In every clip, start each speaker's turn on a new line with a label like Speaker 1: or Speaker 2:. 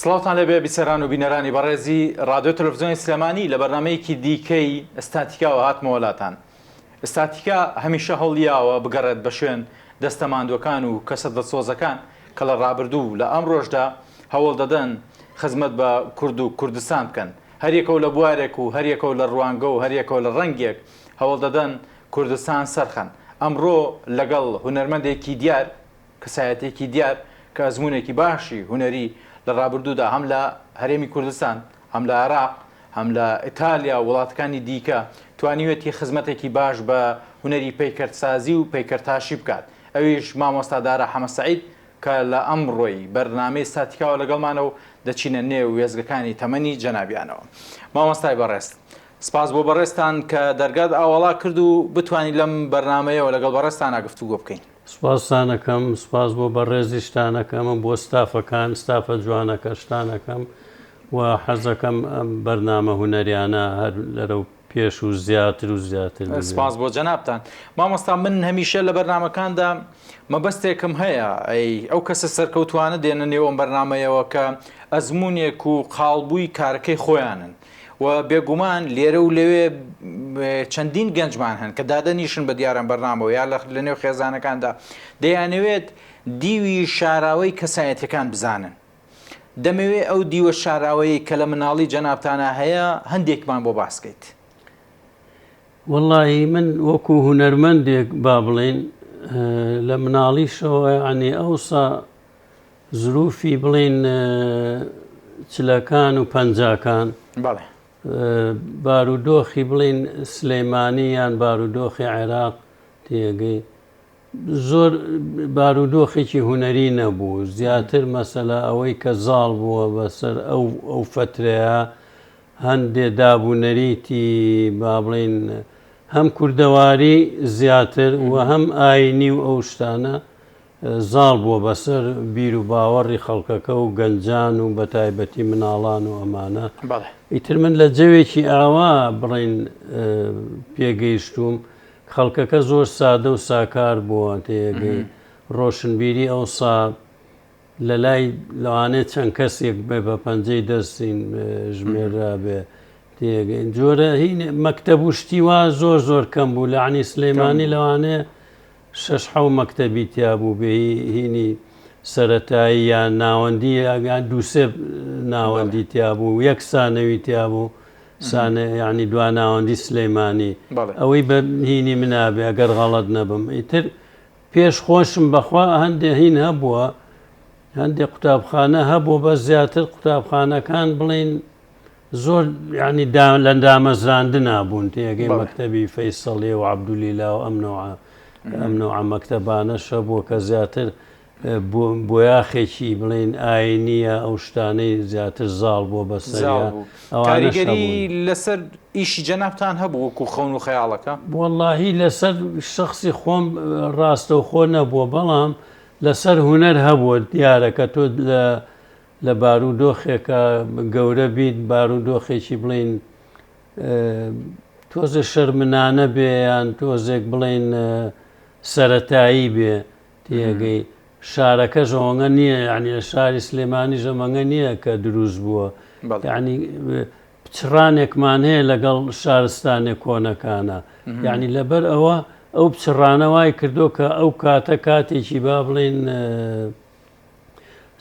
Speaker 1: سڵاوتان لێبێ بیسەران و بینەرانی بەڕێزی ڕادیۆ تەلەفزیۆنی سلێمانی لە بەرنامەیەکی دیکەی ستاتیکاوە هاتمەوە لاتان. ستاتیکا هەمیشە هەوڵیاوە بگەڕێت بە شوێن دەستە ماندووەکان و کەسە دڵسۆزەکان کە لە ڕابردوو و لە ئەمڕۆشدا هەوڵ دەدەن خزمەت بە کورد و کوردستان بکەن. هەریەکەو لە بوارێک و هەریەکەو لە ڕوانگە و هەریەکەو لە ڕەنگێک هەوڵ دەدەن کوردستان سەرخەن. ئەمڕۆ لەگەڵ هونەرمەندێکی دیار، کەسایەتیەکی دیار کە ئەزموونێکی باشی هونەری لە ڕابردوودا هەم لە هەرێمی کوردستان، هەم لە عێراق، هەم لە ئیتالیا و وڵاتەکانی دیکە توانیویەتی خزمەتێکی باش بە هونەری پەیکەرسازی و پەیکەرتاشی بکات، ئەویش مامۆستا دارا حەمە سەعید کە لە ئەمڕۆی بەرنامەی ستاتیکاوە لەگەڵمانە و دەچینە نێو وێستگەکانی تەمەنی جەنابیانەوە. مامۆستای بەڕێز سپاس بۆ بەڕێزتان کە دەرگات ئاوەڵا کرد و بتوانین لەم بەرنامەیەوە لەگەڵ بەڕێزتانا گفتوگۆ بکەین.
Speaker 2: سپاستان ئەکەم، سپاس بۆ بەڕێزیشتان ئەکەم و بۆ ستافەکان، ستافە جوانەکەشتان ئەکەم و حەزەکەم ئەم بەرنامە هونەریانە هەر لەرەو پێش و زیاتر و زیاتر ببێ.
Speaker 1: سپاس بۆ جەنابتان. مامۆستا من هەمیشە لە بەرنامەکاندا مەبەستێکم هەیە ئەی ئەو کەسە سەرکەوتوانە دێنە نێو ئەم بەرنامەیەوە کە ئەزموونێک و قاڵبووی کارەکەی خۆیانن و بێگومان لێرە و لەوێ چەندین گەنجمان هەن کە دادەنیشن بە دیاران بەرنامەوە یا لە نێو خێزانەکاندا دەیانەوێت دیوی شاراوەی کەسایەتەکان بزانن. دەمەوێ ئەو دیوە شاراوەیەی کە لە مناڵی جەنابتانا هەیە هەندێکمان بۆ باس کەیت.
Speaker 2: وەڵاهی من وەکو هونەرمەندێک با بڵێین لە مناڵیشەوە یانی ئەوسا زروفی بڵێین چلەکان و پەنجاکان
Speaker 1: بەڵێ
Speaker 2: بارودۆخی بڵێین سلەیمانی یان بارودۆخی عێراق تێگەی زۆر بارودۆخێکی هونەری نەبوو، زیاتر مەسەلە ئەوەی کە زاڵ بووە بەسەر ئەو ئەو فەترەیە هەندێ داب و نەریتی با بڵێین هەم کوردەواری زیاتر و هەم ئاینی و ئەو شتانە زاڵ بووە بەسەر بیر و باوەڕی خەڵکەکە و گەنجان و بەتایبەتی مناڵان و ئەمانە.
Speaker 1: بەڵێ.
Speaker 2: ئیتر من لە جەوێکی ئاوا بڵێین پێگەیشتووم خەڵکەکە زۆر سادە و ساکار بووە تێگەی ڕۆشنبیری ئەوسا لە لای لەوانەیە چەند کەسێک بێ بە پەنجەی دەستین ژمێرا بێ تێگەین جۆرە هین مەکتەب و شتی وا زۆر زۆر کەم بوو لە عنی سلەیمانی لەوانەیە شەش حەو مەکتەبی تیا بوو بێ هینی سەتایی یان ناوەندی یان دووسێ ناوەندی تیا بوو یەک سانەوی تیا بوو سانە یانی دواناوەندی سلەیمانی ئەوەی بە هینی منابێ ئەگەر غەڵەت نەبم ئیتر پێش خۆشم بەخوا هەندێ هین هەبووە هەندێ قوتابخانە هەبوو بە زیاتر قوتابخانەکان بڵین زۆر ینی لە دامەزراندنا بوون تێگەی مەکتەبی فەیسەڵێ و عەبدولیلا و ئەم نەوعە ئەم نەوعە مەکتەبانەش هەبووە کە زیاتر بۆیاخێکی بڵێین ئاینییە ئەو شتانەی زیاتر زاڵ بووە بەسەریا
Speaker 1: ئەوانەش کاریگەری هەبوون. لەسەر ئیشی جەنابتان هەبوو وەکو خەون و خەیاڵەکە؟
Speaker 2: وەڵاهی لەسەر شەخسی خۆم ڕاستەوخۆ نەبووە بەڵام لەسەر هونەر هەبووە دیارە کە تۆ لە لە بارودۆخێکا گەورە بیت بارودۆخێکی بڵێین تۆزێ شەرمنانە بێ یان تۆزێک بڵێین سەرەتایی بێ تێگەی شارەکەش ئەوەنگە نییە یعنی لە شاری سلێمانیش ئەمەنگە نییە کە دروست بووە یعنی پچڕانێکمان هەیە لەگەڵ شارستانێ کۆنەکانە یعنی لەبەر ئەوە ئەو پچڕانە وای کردو کە ئەو کاتە کاتێکی با بڵین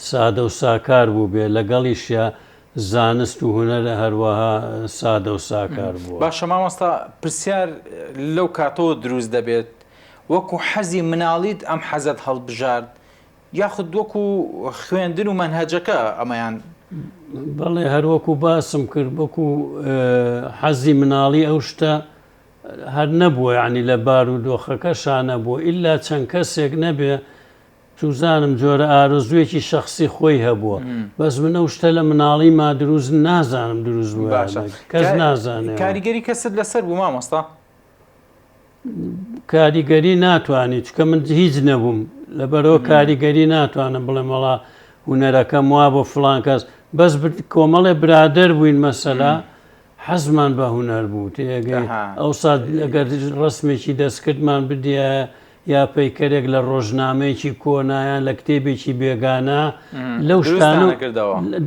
Speaker 2: سادە و ساکار بوو بێ لەگەڵیشیا زانست و هونەر هەروەها سادە و ساکار بووە.
Speaker 1: باشە مامۆستا پرسیار لەو کاتەوە دروست دەبێت وەکو حەزی مناڵیت ئەم حەزەت هەڵبژارد یاخود وەکو خوێندن و مەنهەجەکە ئەمەیان؟
Speaker 2: بەڵێ هەروەکو باسم کرد وەکو حەزی مناڵی ئەو شتە هەر نەبووە یانی لە بارودۆخەکەشا نەبووە ئیلا چەند کەسێک نەبێ چوزانم جۆرە ئارەزوویەکی شەخسی خۆی هەبووە بەس من ئەو شتە لە مناڵیما دروست نازانم دروست بووە
Speaker 1: باشە
Speaker 2: کەس نازانێ
Speaker 1: کاریگەری کەست لەسەر بوو مامۆستا؟
Speaker 2: کاریگەری ناتوانانی چکە من هیچ نەبووم لەبەرەوە کاریگەری ناتوانم بڵێم وڵا هوەرەکەم وا بۆ فلان کەس بەس کۆمەڵێ برادەر بووین مەسەلا حەزمان بە هوەر بوو تێگەی ئەوسا ئەگەر ڕسمێکی دەستکردمان بدیە. یا پەیکەرێک لە ڕۆژنامەیەکی کۆنا یان لە کتێبێکی بێگانە لەو شتانە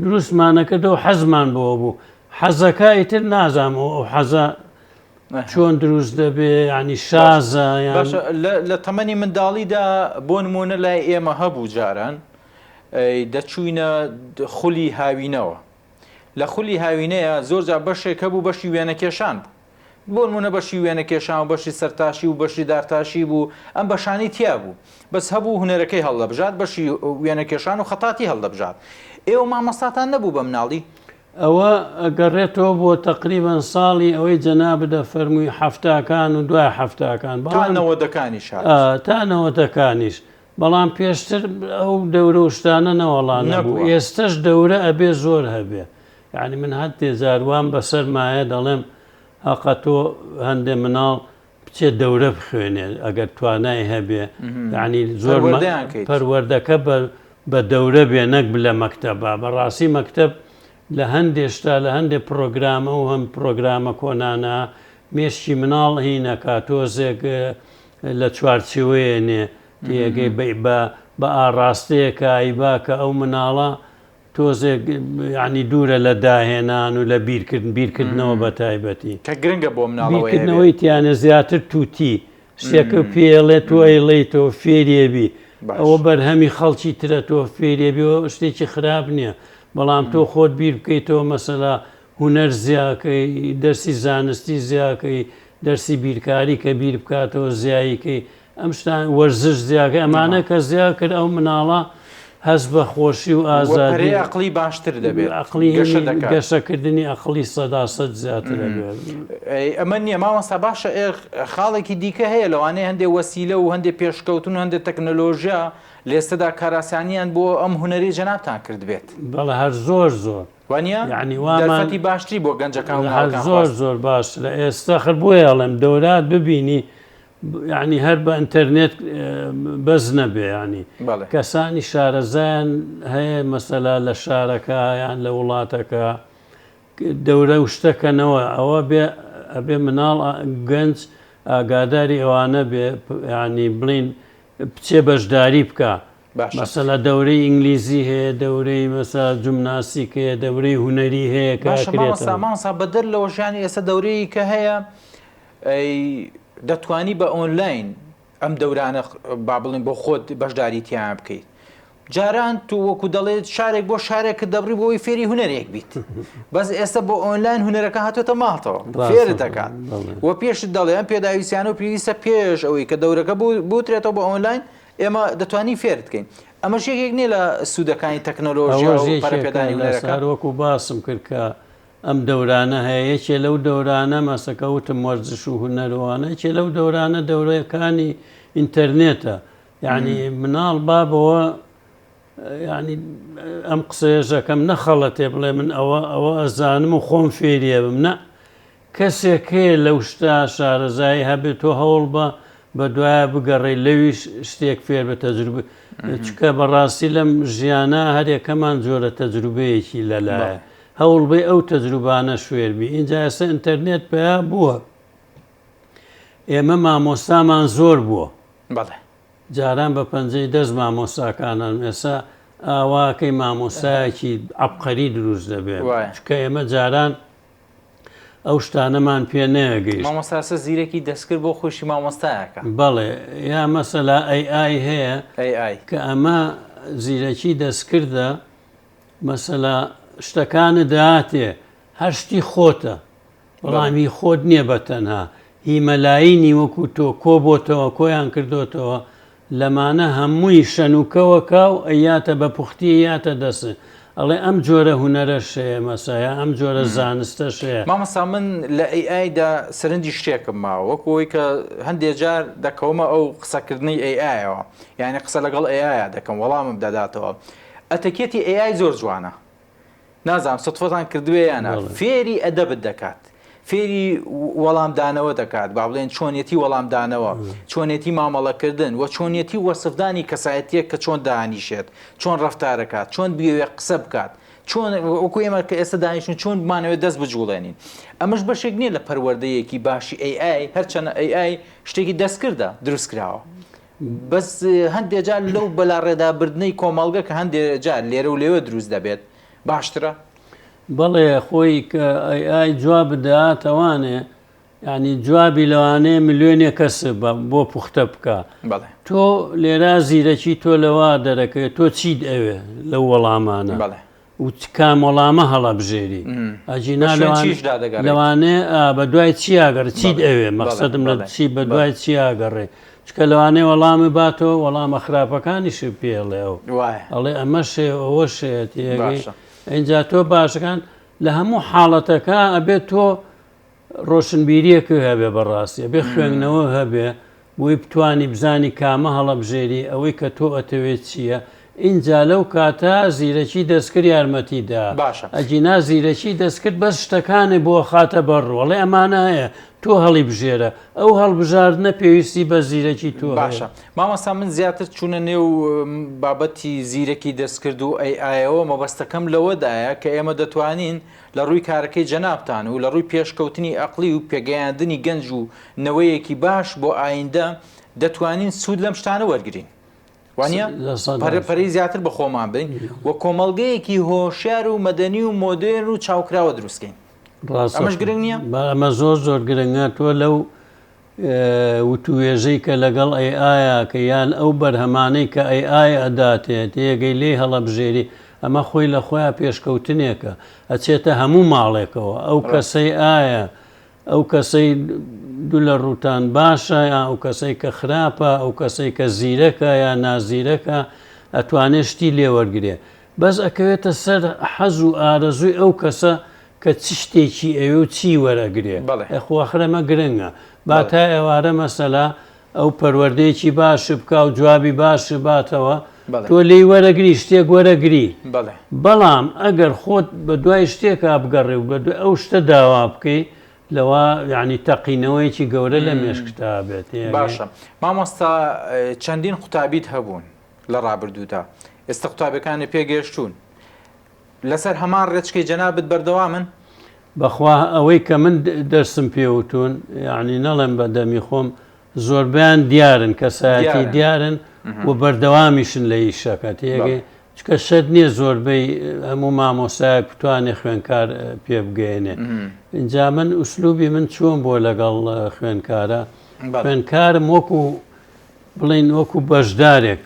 Speaker 2: دروستمانەکردەوە حەزمان بۆ بوو حەزەکە ئیتر نازانم ئەو حەزە چۆن دروست دەبێ ینی شازە
Speaker 1: لە تەمەنی منداڵیدا بۆ نمونە لای ئێمە هەبوو جاران دەچوینە خولی هاوینەوە لە خولی هاوینەیە زۆر جار بەشێک هەبوو بەشی وێنەکێشان بوو. بۆ نموونە بەشی وێنەکێشان و بەشی سەرتاشی و بەشی دارتاشی بوو، ئەم بەشانەی تیا بوو. بەس هەبوو هونەرەکەی هەڵدەبژارد، بەشی وێنەکێشان و خەتاتی هەڵدەبژارد. ئێوە مامۆستاتان نەبوو بە مناڵی؟
Speaker 2: ئەوە ئەگەڕێتەوە بۆ تەقریبەن ساڵی ئەوەی جەنابت ئەفەرمووی حەفتاکان و دوای حەفتاکان
Speaker 1: تا بەڵام نەوەدەکانیش هات.
Speaker 2: ئا تا نەوەدەکانیش. بەڵام پێشتر ئەو دەورە و شتانە نەوەڵا نەبوو
Speaker 1: نەبووە.
Speaker 2: ئێستەش دەورە ئەبێ زۆر هەبێ یانی من هەندێ جار وام بەسەر مایە دەڵێم هەقە تۆ هەندێ مناڵ بچێ دەورە بخوێنێ ئەگەر توانای هەبێ یانی زۆر
Speaker 1: پەروەردەیان کەیت.
Speaker 2: پەروەردەکە بە بە دەورە بێ نەک لە مەکتەبا بەڕاستی مەکتەب لە هەندێ شتا لە هەندێ پڕۆگرام ئەو هەم پڕۆگرامە کۆنانە مێشکی مناڵ هینەکا تۆزێک لە چوارچێوەیە نێ تێگەی بە بە ئاڕاستەیەکە ئەیبا کە ئەو مناڵە تۆزێک یعنی دوورە لە داهێنان و لە بیرکردن بیرکردنەوە بە تایبەتی
Speaker 1: کە گرنگە بۆ مناڵەوەی هەبێ.
Speaker 2: بیرکردنەوەی تیانە زیاتر توتی شتێکە پێڵێ تۆ ئەیڵێیتەوە فێریەبی ئەوە بەرهەمی خەڵکی ترە تۆ فێریەبی شتێکی خراپ نییە بەڵام تۆ خۆت بیر بکەیتەوە مەسەلا هونەر زیاکەی دەرسی زانستی زیاکەی دەرسی بیرکاری کە بیر بکاتەوە زیاییکەی ئەم شتان وەرزش زیاکەی ئەمانە کە زیا کرد ئەو مناڵە هەست بە خۆشی و ئازادی
Speaker 1: پەرەی ئەقڵی باشتر دەبێت
Speaker 2: ئەقڵی گەشە دەکات گەشەکردنی ئەقڵی سەدا سەد زیاتر دەبێت.
Speaker 1: ئەمە نییە مامۆستا باشە ئێ خاڵێکی دیکە هەیە لەوانەیە هەندێک وەسیلە و هەندێک پێشکەوتن و هەندێک تەکنەلۆژیا لێستەدا کاراسانیان بۆ ئەم هونەرەی جەنابتان کردبێت.
Speaker 2: بەڵێ هەر زۆر زۆر.
Speaker 1: وانیە؟
Speaker 2: یعنی وامان
Speaker 1: دەرفەتی باشتری بۆ گەنجەکان و
Speaker 2: هەر
Speaker 1: مناڵەکان
Speaker 2: زۆر
Speaker 1: خواست.
Speaker 2: زۆر باشترە ئێستا خر بۆیە ئەڵێم دەورات ببینی یعنی هەر بە ئینتەرنێت بەس نەبێ یعنی
Speaker 1: بەڵێ.
Speaker 2: کەسانی شارەزایان هەیە مەسەلا لە شارەکە یان لە وڵاتەکە دەورە و شتەکەنەوە ئەوە بێ ئەبێ مناڵ گەنج ئاگاداری ئەوانە بێ یعنی بڵین بچێ بەشداری بکا
Speaker 1: باشە.
Speaker 2: مەسەلا دەورەی ئینگلیزی هەیە دەورەی مەسەلا جومناسیک هەیە دەورەی هونەری هەیە کە
Speaker 1: باشە مامۆستا
Speaker 2: ئەکرێتەوە.
Speaker 1: مامۆستا بەدەر لەوە ژیانی ئێستا دەورەیەکی کە هەیە ئەی دەتوانی بە ئۆنلاین ئەم دەورانە با بڵێن بۆ خۆت بەشداری تیان بکەیت جاران تو وەکو دەڵێت شارێک بۆ شارێکت دەبڕی بۆ ئەوەی فێری هونەرێک بیت بەس ئێستا بۆ ئۆنلاین هونەرەکە هاتۆتە ماڵتەوە فێرت دەکات و پێشت دەڵێ ئەم پێداویستیانە و پێویستە پێش ئەوەی کە دەورەکە بوترێتەوە بە ئۆنلاین ئێمە دەتوانین فێرت کەین ئەمەش یەکێک نییە لە سوودەکانی تەکنەلۆژیا و پەرەپێدانی هونەرەکە
Speaker 2: وەکو باسم کرد کە ئەم دەورانە هەیە یەکێ لەو دەورانە مەسەکە وتم وەرزش و هونەر و وانە یەکێ لەو دەورانە دەورەکانی ئینتەرنێتە یعنی مناڵ بابەوە یعنی ئەم قسەیەشەکەم نەخەڵەتێ بڵێ من ئەوە ئەوە ئەزانم و خۆم فێریە بم نە کەسێک هەیە لەو شتە شارەزایی هەبێت تۆ هەوڵ بە بە دوایە بگەڕێی لەویش شتێک فێر بە تەجروبە چکە بەڕاستی لەم ژیانە هەرێکەمان جۆرە تەجروبەیەکی لەلایە هەوڵ بەی ئەو تەجروبانەش فێر بی ئینجا ئێستا ئینتەرنێت پەیا بووە ئێمە مامۆستامان زۆر بووە
Speaker 1: بەڵێ
Speaker 2: جاران بە پەنجەی دەست مامۆستاکانان ئێستا ئاواکەی مامۆستایەکی عەبقەری دروست دەبێت چکە ئێمە جاران ئەو شتانەمان پێ نەگەیشت.
Speaker 1: مامۆستا ئێستا زیرەکی دەستکرد بۆ خۆیشی مامۆستایەکە.
Speaker 2: بەڵێ یا مەسەلا ئەی ئای هەیە
Speaker 1: AI.
Speaker 2: کە ئەمە زیرەکی دەستکردە مەسەلا شتەکانت دەهاتێ هەر شتی خۆتە بەڵام هی خۆت نییە بە تەنها هی مەلایینی وەکو تۆ کۆبۆتەوە کۆیان کردۆتەوە لەمانە هەمووی شەنوکەوە کا و ئەیاتە بە پوختی ئەیاتە دەست ئەڵێ ئەم جۆرە هونەرەش هەیە مەسا یا ئەم جۆرە زانستەش هەیە.
Speaker 1: مامۆستا من لە AI دا سەرنجی شتێکم ماوە وەکو ئەوەی کە هەندێ جار دەکەومە ئەو قسەکردنەی AI یەوە یانی قسە لەگەڵ AI یا دەکەم وەڵامم دەداتەوە ئەتەکێتی AI زۆر جوانە نازانم سوتفەتان کردوێ یان نا فێری ئەدەبت دەکات فێری وەڵامدانەوە دەکات با بڵێن چۆنیەتی وەڵامدانەوە چۆنیەتی مامەڵەکردن و چۆنیەتی وەسفدانی کەسایەتیەک کە چۆن دانیشێت چۆن ڕەفتارەکات چۆن بیەوێ قسە بکات چۆن وەکو ئێمە کە ئێستا دانیشتین چۆن بمانەوێت دەست بجوڵێنین ئەمەش بەشێک نییە لە پەروەردەیەکی باشی AI هەرچەنە AI شتێکی دەستکردە دروست کراوە. بەس هەندێ جار لەو بەلاڕێدابردنەی کۆمەڵگە کە هەندێ جار لێرە و لەوێ دروست دەبێت باشترە؟
Speaker 2: بەڵێ خۆی کە ئەی ئای جواب داتەوانێ یانی جوابی لەوانەیە ملیۆنێ کەس بۆ پوختە بکا
Speaker 1: بەڵێ.
Speaker 2: تۆ لێرا زیرەکی تۆ لەوە دەرەکەوێت تۆ چیت ئەوێ لەو وەڵامانە
Speaker 1: بەڵێ.
Speaker 2: و چ کام وەڵامە هەڵەبژێری ئەگینا
Speaker 1: بە شوێن
Speaker 2: لەوان
Speaker 1: چیشدا دەگەڕێیت؟
Speaker 2: لەوانەیە ئا بە دوای چیا گەڕێ چیت
Speaker 1: بەڵێ
Speaker 2: ئەوێ
Speaker 1: بەڵێ
Speaker 2: مەقسەدم لە
Speaker 1: بەڵێ
Speaker 2: چی بە
Speaker 1: بەڵێ.
Speaker 2: دوای چیا گەڕێ چونکە لەوانەیە وەڵامی باتەوە وەڵامە خراپەکانیشی پێ ئەڵێ ئەو
Speaker 1: وایە.
Speaker 2: ئەڵێ ئەمەش هەیە ئەوەش هەیە تێئەگەی
Speaker 1: باشە.
Speaker 2: ئینجا تۆ باشەکان لە هەموو حاڵەتەکە ئەبێ تۆ ڕۆشنبیریەکە هەبێ بەڕاستی ئەبێ خوێندنەوە هەبێ بۆی بتانی بزانی کامە هەڵەبژێری ئەوەی کە تۆ ئەتەوێت چییە ئینجا لەو کاتە زیرەکی دەستکرد یارمەتی دا
Speaker 1: باشە.
Speaker 2: ئەگینا زیرەکی دەستکرد بەس شتەکانی بۆ خاتە بەر ڕوو ئەڵێ ئەمانە هەیە تۆ هەڵیبژێرە ئەو هەڵبژاردنە پێویستی بە زیرەکی تۆ هەیە.
Speaker 1: باشە مامۆستا من زیاتر چوونە نێو بابەتی زیرەکی دەستکرد و ئەی ئایەوە مەبەستەکەم لەوەدایە کە ئێمە دەتوانین لە ڕووی کارەکەی جەنابتان و لە ڕووی پێشکەوتنی ئەقڵی و پێگەیاندنی گەنج و نەوەیەکی باش بۆ ئایندە دەتوانین سوود لەم شتانە وەرگرین وانە پەرەی زیاتر بە خۆمان بین و کۆمەڵگەیەکی هۆشیار و مەدەنی و مۆدێرن و چاوکراوە دروستکەین ئەمەش گرنگ نییە؟
Speaker 2: ئەمە زۆر زۆر گرنگە تۆ لەو وتووێژەی کە لەگەڵ ئەی ئایا کە یان ئەو بەرهەمانەی کە ئەی ئای ئەداتێ تێگەی لێی هەڵەبژێری ئەمە خۆی لە خۆیا پێشکەوتنێکە ئەچێتە هەموو ماڵێکەوە ئەو کەسەی ئایا ئەو کەسەی دو لە ڕووتان باشە یان ئەو کەسەی کە خراپە ئەو کەسەی کە زیرەکە یا نازیرەکە ئەتوانێ شتی لێوەرگێ بەس ئەکەوێتە سەر حەز و ئارەزووی ئەو کەسە کە چ شتێکی ئەوێ و چی وەرەگرێ
Speaker 1: بەڵێ.
Speaker 2: ئێ خۆ ئاخر ئەمە گرنگە با
Speaker 1: بەڵێ.
Speaker 2: تا ئێوارە مەسەلا ئەو پەروەردەیەکی باش بکا و جوابی باش باتەوە
Speaker 1: بەڵێ.
Speaker 2: تۆ لێی وەرەگری شتێک وەرەگری
Speaker 1: بەڵێ.
Speaker 2: بەڵام ئەگەر خۆت بە دوای شتێکا بگەڕێ و بە دوای ئەو شتە داوا بکەی لەوە یانی تەقینەوەیەکی گەورە لە مێشکتا بێت یانی.
Speaker 1: باشە مامۆستا چەندین قوتابیت هەبوون لە ڕابردوودا ئێستا قوتابیەکانت پێگەیشتوون لەسەر هەمان ڕێچکەی جەنابت بەردەوامن؟
Speaker 2: بەخوا ئەوەی کە من دەرسم پێ وتوون یانی نەڵێم بە دەمی خۆم زۆربەیان دیارن کەسایەتی دیارن و بەردەوامیشن لە ئیشەکە تێگەی چکە شەرت نییە زۆربەی هەموو مامۆسایەک بتوانێ خوێنکار پێ بگەێنێ اینجا من ئوسلوبی من چۆن بۆ لەگەڵ خوێنکارە خوێنکارم وەکو بڵێین وەکو بەشدارێک،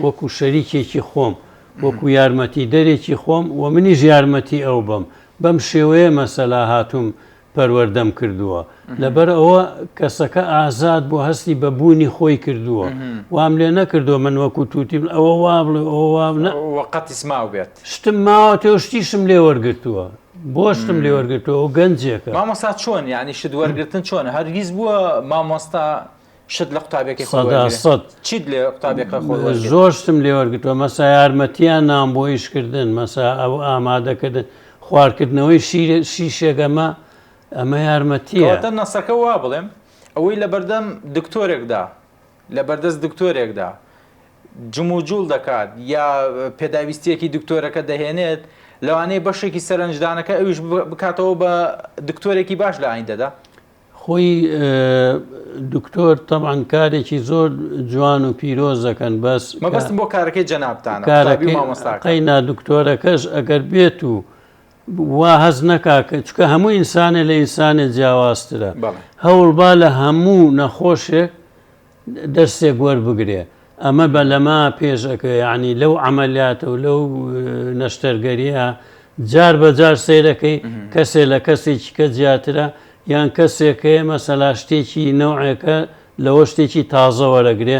Speaker 2: وەکو شەریکێکی خۆم، وەکو یارمەتیدەرێکی خۆم و منیش یارمەتی ئەو بەم. بەم شێوەیە مەسەلا هاتووم پەروەردەم کردووە. لەبەر ئەوە کەسەکە ئازاد بووە، هەستی بە بوونی خۆی کردووە. وام لێ نەکردووە من وەکو تووتی بڵێم ئەوە وا بڵێ و ئەوە وا بڵێ.
Speaker 1: و قەتیس ماو بێت.
Speaker 2: شتم ماوەتێ و شتیشم لێ وەرگرتووە. بۆ شتم لێ وەرگرتووە؟ ئەو گەنجێکە.
Speaker 1: مامۆستا چۆن یانی شت وەرگرتن چۆنە؟ هەرگیز بووە مامۆستا شت لە قوتابیەکەی خۆت
Speaker 2: سەدا
Speaker 1: وەرگرێ؟
Speaker 2: سەد.
Speaker 1: چیت لە قوتابیەکە خۆت وەرگرت؟
Speaker 2: زۆر شتم لێ وەرگرتووە مەسا یارمەتیان نام بۆ ئیشکردن مەسا ئەو ئامادەکردن خوارکردنەوەی شیر شیشێک ئەمە ئەمە یارمەتیە.
Speaker 1: کەواتە نەسەکە وا بڵێم ئەوەی لەبەردەم دکتۆرێکدا لەبەردەست دکتۆرێکدا جموجوڵ دەکات یا پێداویستیەکی دکتۆرەکە دەهێنێت لەوانەیە بەشێکی سەرنجدانەکە ئەویش بکاتەوە بە دکتۆرێکی باش لە ئایندەدا.
Speaker 2: خۆی دکتۆر تەبعەن کارێکی زۆر جوان و پیرۆز دەکەن بەس
Speaker 1: مەبەستم بۆ کارەکەی جەنابتانە قوتابی و مامۆستاکە.
Speaker 2: قەینا دکتۆرەکەش ئەگەر بێت و وا هەست نەکا کە چونکە هەموو ئینسانێ لە ئینسانێ جیاوازترە هەوڵبا لە هەموو نەخۆشێک دەرسێک وەربگرێ ئەمە بە لەمە پێش ئەکەوێ یانی لەو عەمەلیاتە و لەو نەشتەرگەریە جار بە جار سەیرەکەی کەسێ لە کەسێکی کە زیاترە یان کەسێک هەیە مەسەلا شتێکی نەوعێکە لەوە شتێکی تازە وەرەگرێ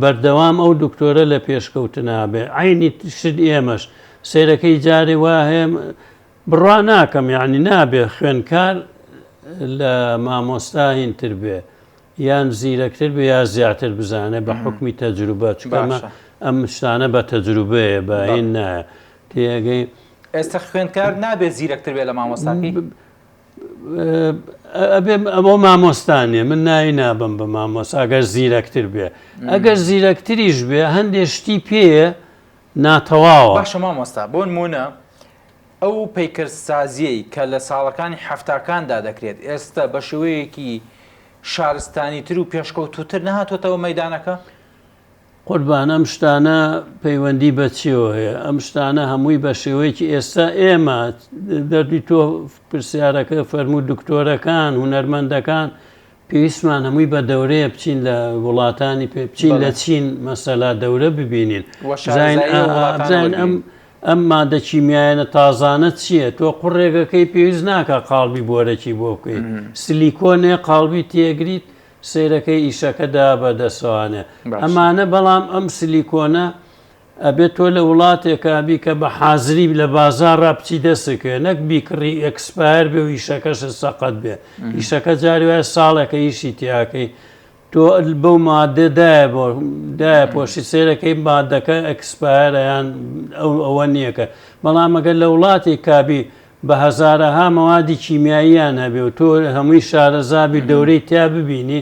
Speaker 2: بەردەوام ئەو دکتۆرە لە پێشکەوتنا بێ عەینی شت ئێمەش سەیرەکەی جارێ وا هەیە بڕوا ناکەم یانی نابێ خوێنکار لە مامۆستا هینتر بێ یان زیرەکتر بێ یا زیاتر بزانێ بە حوکمی تەجروبە چونکە ئەمە
Speaker 1: باشە.
Speaker 2: ئەم شتانە بە تەجروبەیە بە
Speaker 1: بەڵێ.
Speaker 2: هین نایە تێئەگەی.
Speaker 1: ئێستا خوێندکار نابێ زیرەکتر بێ لە مامۆستاکەی؟
Speaker 2: ئەبێ ئەوە مامۆستا نیە من ناوی نابەم بە مامۆستا ئەگەر زیرەکتر بێ ئەگەر زیرەکتریش بێ هەندێ شتی پێیە ناتەواوە.
Speaker 1: باشە مامۆستا بۆ نموونە ئەو پەیکەرسازیەی کە لە ساڵەکانی حەفتاکاندا دەکرێت ئێستا بە شێوەیەکی شارستانیتر و پێشکەوتووتر نەهاتووەتەوە مەیدانەکە؟
Speaker 2: قوربان ئەم شتانە پەیوەندی بە چیەوە هەیە؟ ئەم شتانە هەمووی بە شێوەیەکی ئێستا ئێمە دەردی تۆ پرسیارەکە فەرموو دکتۆرەکان هونەرمەندەکان پێویستمان هەمووی بە دەورەیە بچین لە وڵاتانی پێ بچین لە چین مەسەلا دەورە ببینین بزانین ئەم ئەم مادە کیمیایەنە تازانە چییە تۆ قوڕێگەکەی پێویست ناکە قاڵبی بۆرەکی بۆ بکەیت سلیکۆنێ قاڵبی تێگریت سەیرەکەی ئیشەکە دا بە دەسەوانێ ئەمانە بەڵام ئەم سلیکۆنە ئەبێت تۆ لە وڵاتێکا بی کە بە حازری لە بازاڕا بچی دەستت کەوێ نەک بیکڕی expire بێ و ئیشەکەشت سەقەت بێ ئیشەکە جاری وایە ساڵێکە ئیشی تیاکەی تۆ بەو مادە دایە بۆ دایە پۆشی سێرەکەی مادەکە expire ە یان ئەو ئەوە نییە کە بەڵام ئەگەر لە وڵاتێک کابی بە هەزارەها مەوادی کیمیاییان هەبێ و تۆ هەمووی شارەزابی دەورەی تیا ببینی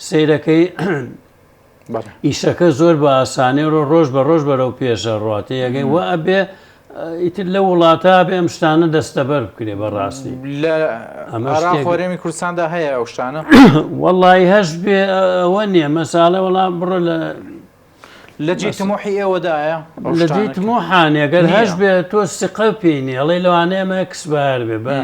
Speaker 2: سەیرەکەی ئیشەکە زۆر بە ئاسانی ڕۆ ڕۆژ بە ڕۆژ بەرەو پێشە ڕاتێ یەگەی وە ئەبێ ئیتر لە وڵاتە بێ ئەم شتانە دەستەبەر بکرێ بەڕاستی
Speaker 1: لە ئەمە خۆرێمی کوردستاندا هەیە ئەو شتانە؟
Speaker 2: وەڵی هەش بێ ئەوە نییە مەساڵێ وەڵام بڕۆ لە
Speaker 1: لە جێی تموحی ئێوەدایە؟
Speaker 2: لە جێی تموحانێ گەر هەش بێ تۆ سقە پێی نیە ئەڵێی لەوانەیە ئەمە expire بێ بە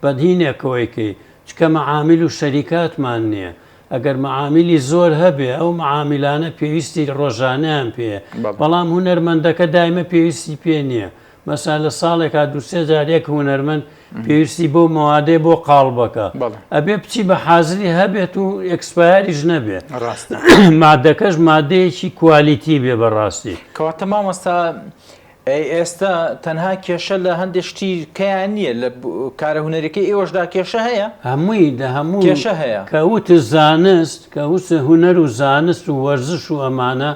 Speaker 2: بەدینێکەوەی کەی چکە مەعامیل و شەریکاتمان نییە ئەگەر مەعامیلی زۆر هەبێ ئەو مەعامیلانە پێویستی ڕۆژانەیان پێیە بەڵام هونەرمەندەکە دایمە پێویستی پێ نییە مەسەلەن لە ساڵێکا دوو سێ جار یەک هونەرمەند پێویستی بەو مەوادەیە بۆ قاڵبەکە ئەبێ بچی بە حازری هەبێت و expire یش نەبێ
Speaker 1: ڕاستە
Speaker 2: مادەکەش مادەیەکی quality بێ بەڕاستی.
Speaker 1: کەواتە مامۆستا ئەی ئێستا تەنها کێشە لە هەندێ شتی کەیان نییە لە کارە هونەریەکەی ئێوەشدا کێشە هەیە؟
Speaker 2: هەمووی لە هەموو
Speaker 1: کێشە هەیە.
Speaker 2: کە وتت زانست کە وتت هونەر و زانست و وەرزش و ئەمانە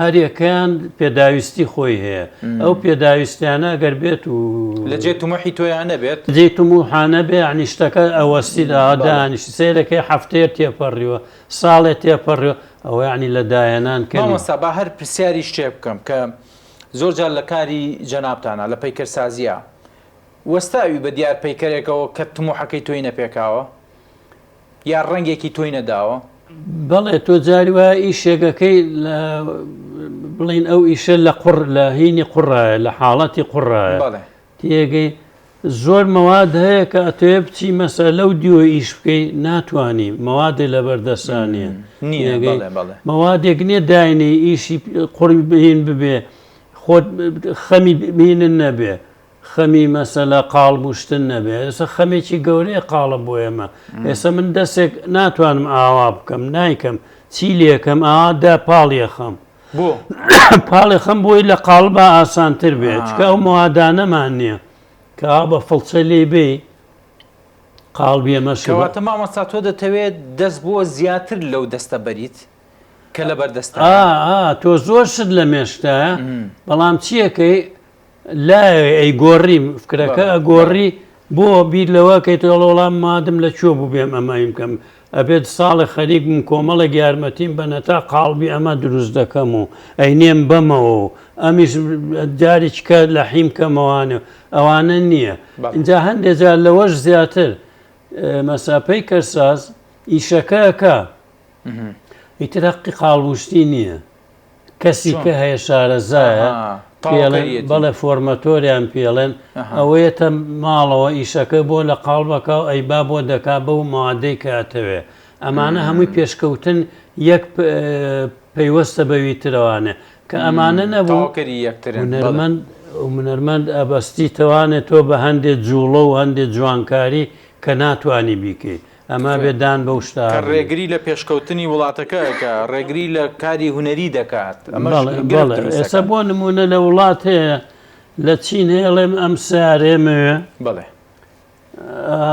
Speaker 2: هەریەکەیان پێداویستی خۆی هەیە ئەو پێداویستیانە ئەگەر بێت و
Speaker 1: لە جێ تموحی تۆیا نەبێت
Speaker 2: جێ تموحا نەبێ یعنی شتەکە ئەوەستی ئاوا دانیشتی سەیرەکەی هەفتەیە تێپەڕیوە ساڵێ تێپەڕیوە ئەوە یعنی لە داهێنان کەمی.
Speaker 1: مامۆستا با هەر پرسیاری شتێ بکەم کە زۆر جار لە کاری جەنابتانا لە پەیکەرسازیا وەستاوی بە دیار پەیکەرێکەوە کە تموحەکەی تۆی نەپێکاوە؟ یا ڕەنگێکی تۆی نەداوە؟
Speaker 2: بەڵێ تۆ جاری وایە ئیشێک ئەکەی لە بڵین ئەو ئیشە لە قوڕ لە هینی قوڕایە لە حاڵەتی قوڕایە
Speaker 1: بەڵێ.
Speaker 2: تێگەی زۆر مەواد هەیە کە ئەتەوێ بچی مەسە لەو دیوە ئیش بکەی ناتوانی مەوادێ لەبەر دەستا نییە
Speaker 1: نییە
Speaker 2: تێگەی
Speaker 1: بەڵێ بەڵێ.
Speaker 2: مەوادێک نییە داینێی ئیشی قوڕی هین ببێ خۆت خەمی هینت نەبێ خەمی مەسەلە قاڵب و شتن نەبێ ئێستا خەمێکی گەورەیە قاڵب بۆ ئێمە ئێستا من دەسێک ناتوانم ئاوا بکەم نایکەم چی لێکەم ئاوا دا پاڵیەخەم
Speaker 1: بۆ
Speaker 2: پاڵێخەم بۆی لە قاڵبا ئاسانتر بێت چکە ئەو مەوادانەمان نییە کە ئاوا بە فڵچە لێی بێی قاڵبی ئەمە
Speaker 1: کەواتە مامۆستا تۆ دەتەوێت دەست بۆ زیاتر لەو دەستە بەریت کە لەبەر دەستە
Speaker 2: ئا تۆ زۆر شت لە مێشتایە بەڵام چیەکەی لایەوێ ئەیگۆڕی فکرەکە ئەگۆڕی بۆ بیر لەوە کەیتەوە وەڵام مادم لە کوێ بوو بێم ئەمە ئیم کەم ئەبێت ساڵێ خەریک بم کۆمەڵێک یارمەتیم بەن هەتا قاڵبی ئەمە دروست دەکەم و ئەینێم بەمەوە و ئەمیش جارێکی کە لە حیم کەمەوانێ ئەوانە نییە اینجا هەندێ جار لەوەش زیاتر مەسا پەیکەرساز ئیشەکە ئەکا ئیتر هەقی قاڵبوشتی نییە کەسی کە هەیە شارەزایە پێڵێن بەڵێ فۆرمەتۆریان پێڵێن ئەوەیەتە ماڵەوە ئیشەکە بۆ لە قاڵبەکە و ئەیبا بۆ دەکا بەو مادەی کە ئەتەوێ ئەمانە هەمووی پێشکەوتن یەک پەیوەستە بەوی ترەوانێ کە ئەمانە نەبوو هونەرمەند هونەرمەند ئەبەستی تەوانێت تۆ بە هەندێ جوڵە و هەندێ جوانکاری کە ناتوانی بیکەی ئەمە بێ دان بەو شتە
Speaker 1: کە ڕێگری لە پێشکەوتنی وڵاتەکە ئەکا، ڕێگری لە کاری هونەری دەکات، ئەمەش
Speaker 2: بەڵێ
Speaker 1: گرفت
Speaker 2: بەڵێ
Speaker 1: دروست
Speaker 2: ئێستا
Speaker 1: دەکات.
Speaker 2: بۆ نموونە لە وڵات هەیە لە چین هەیە ئەڵێم ئەم سەیارەیەمەوێ
Speaker 1: بەڵێ.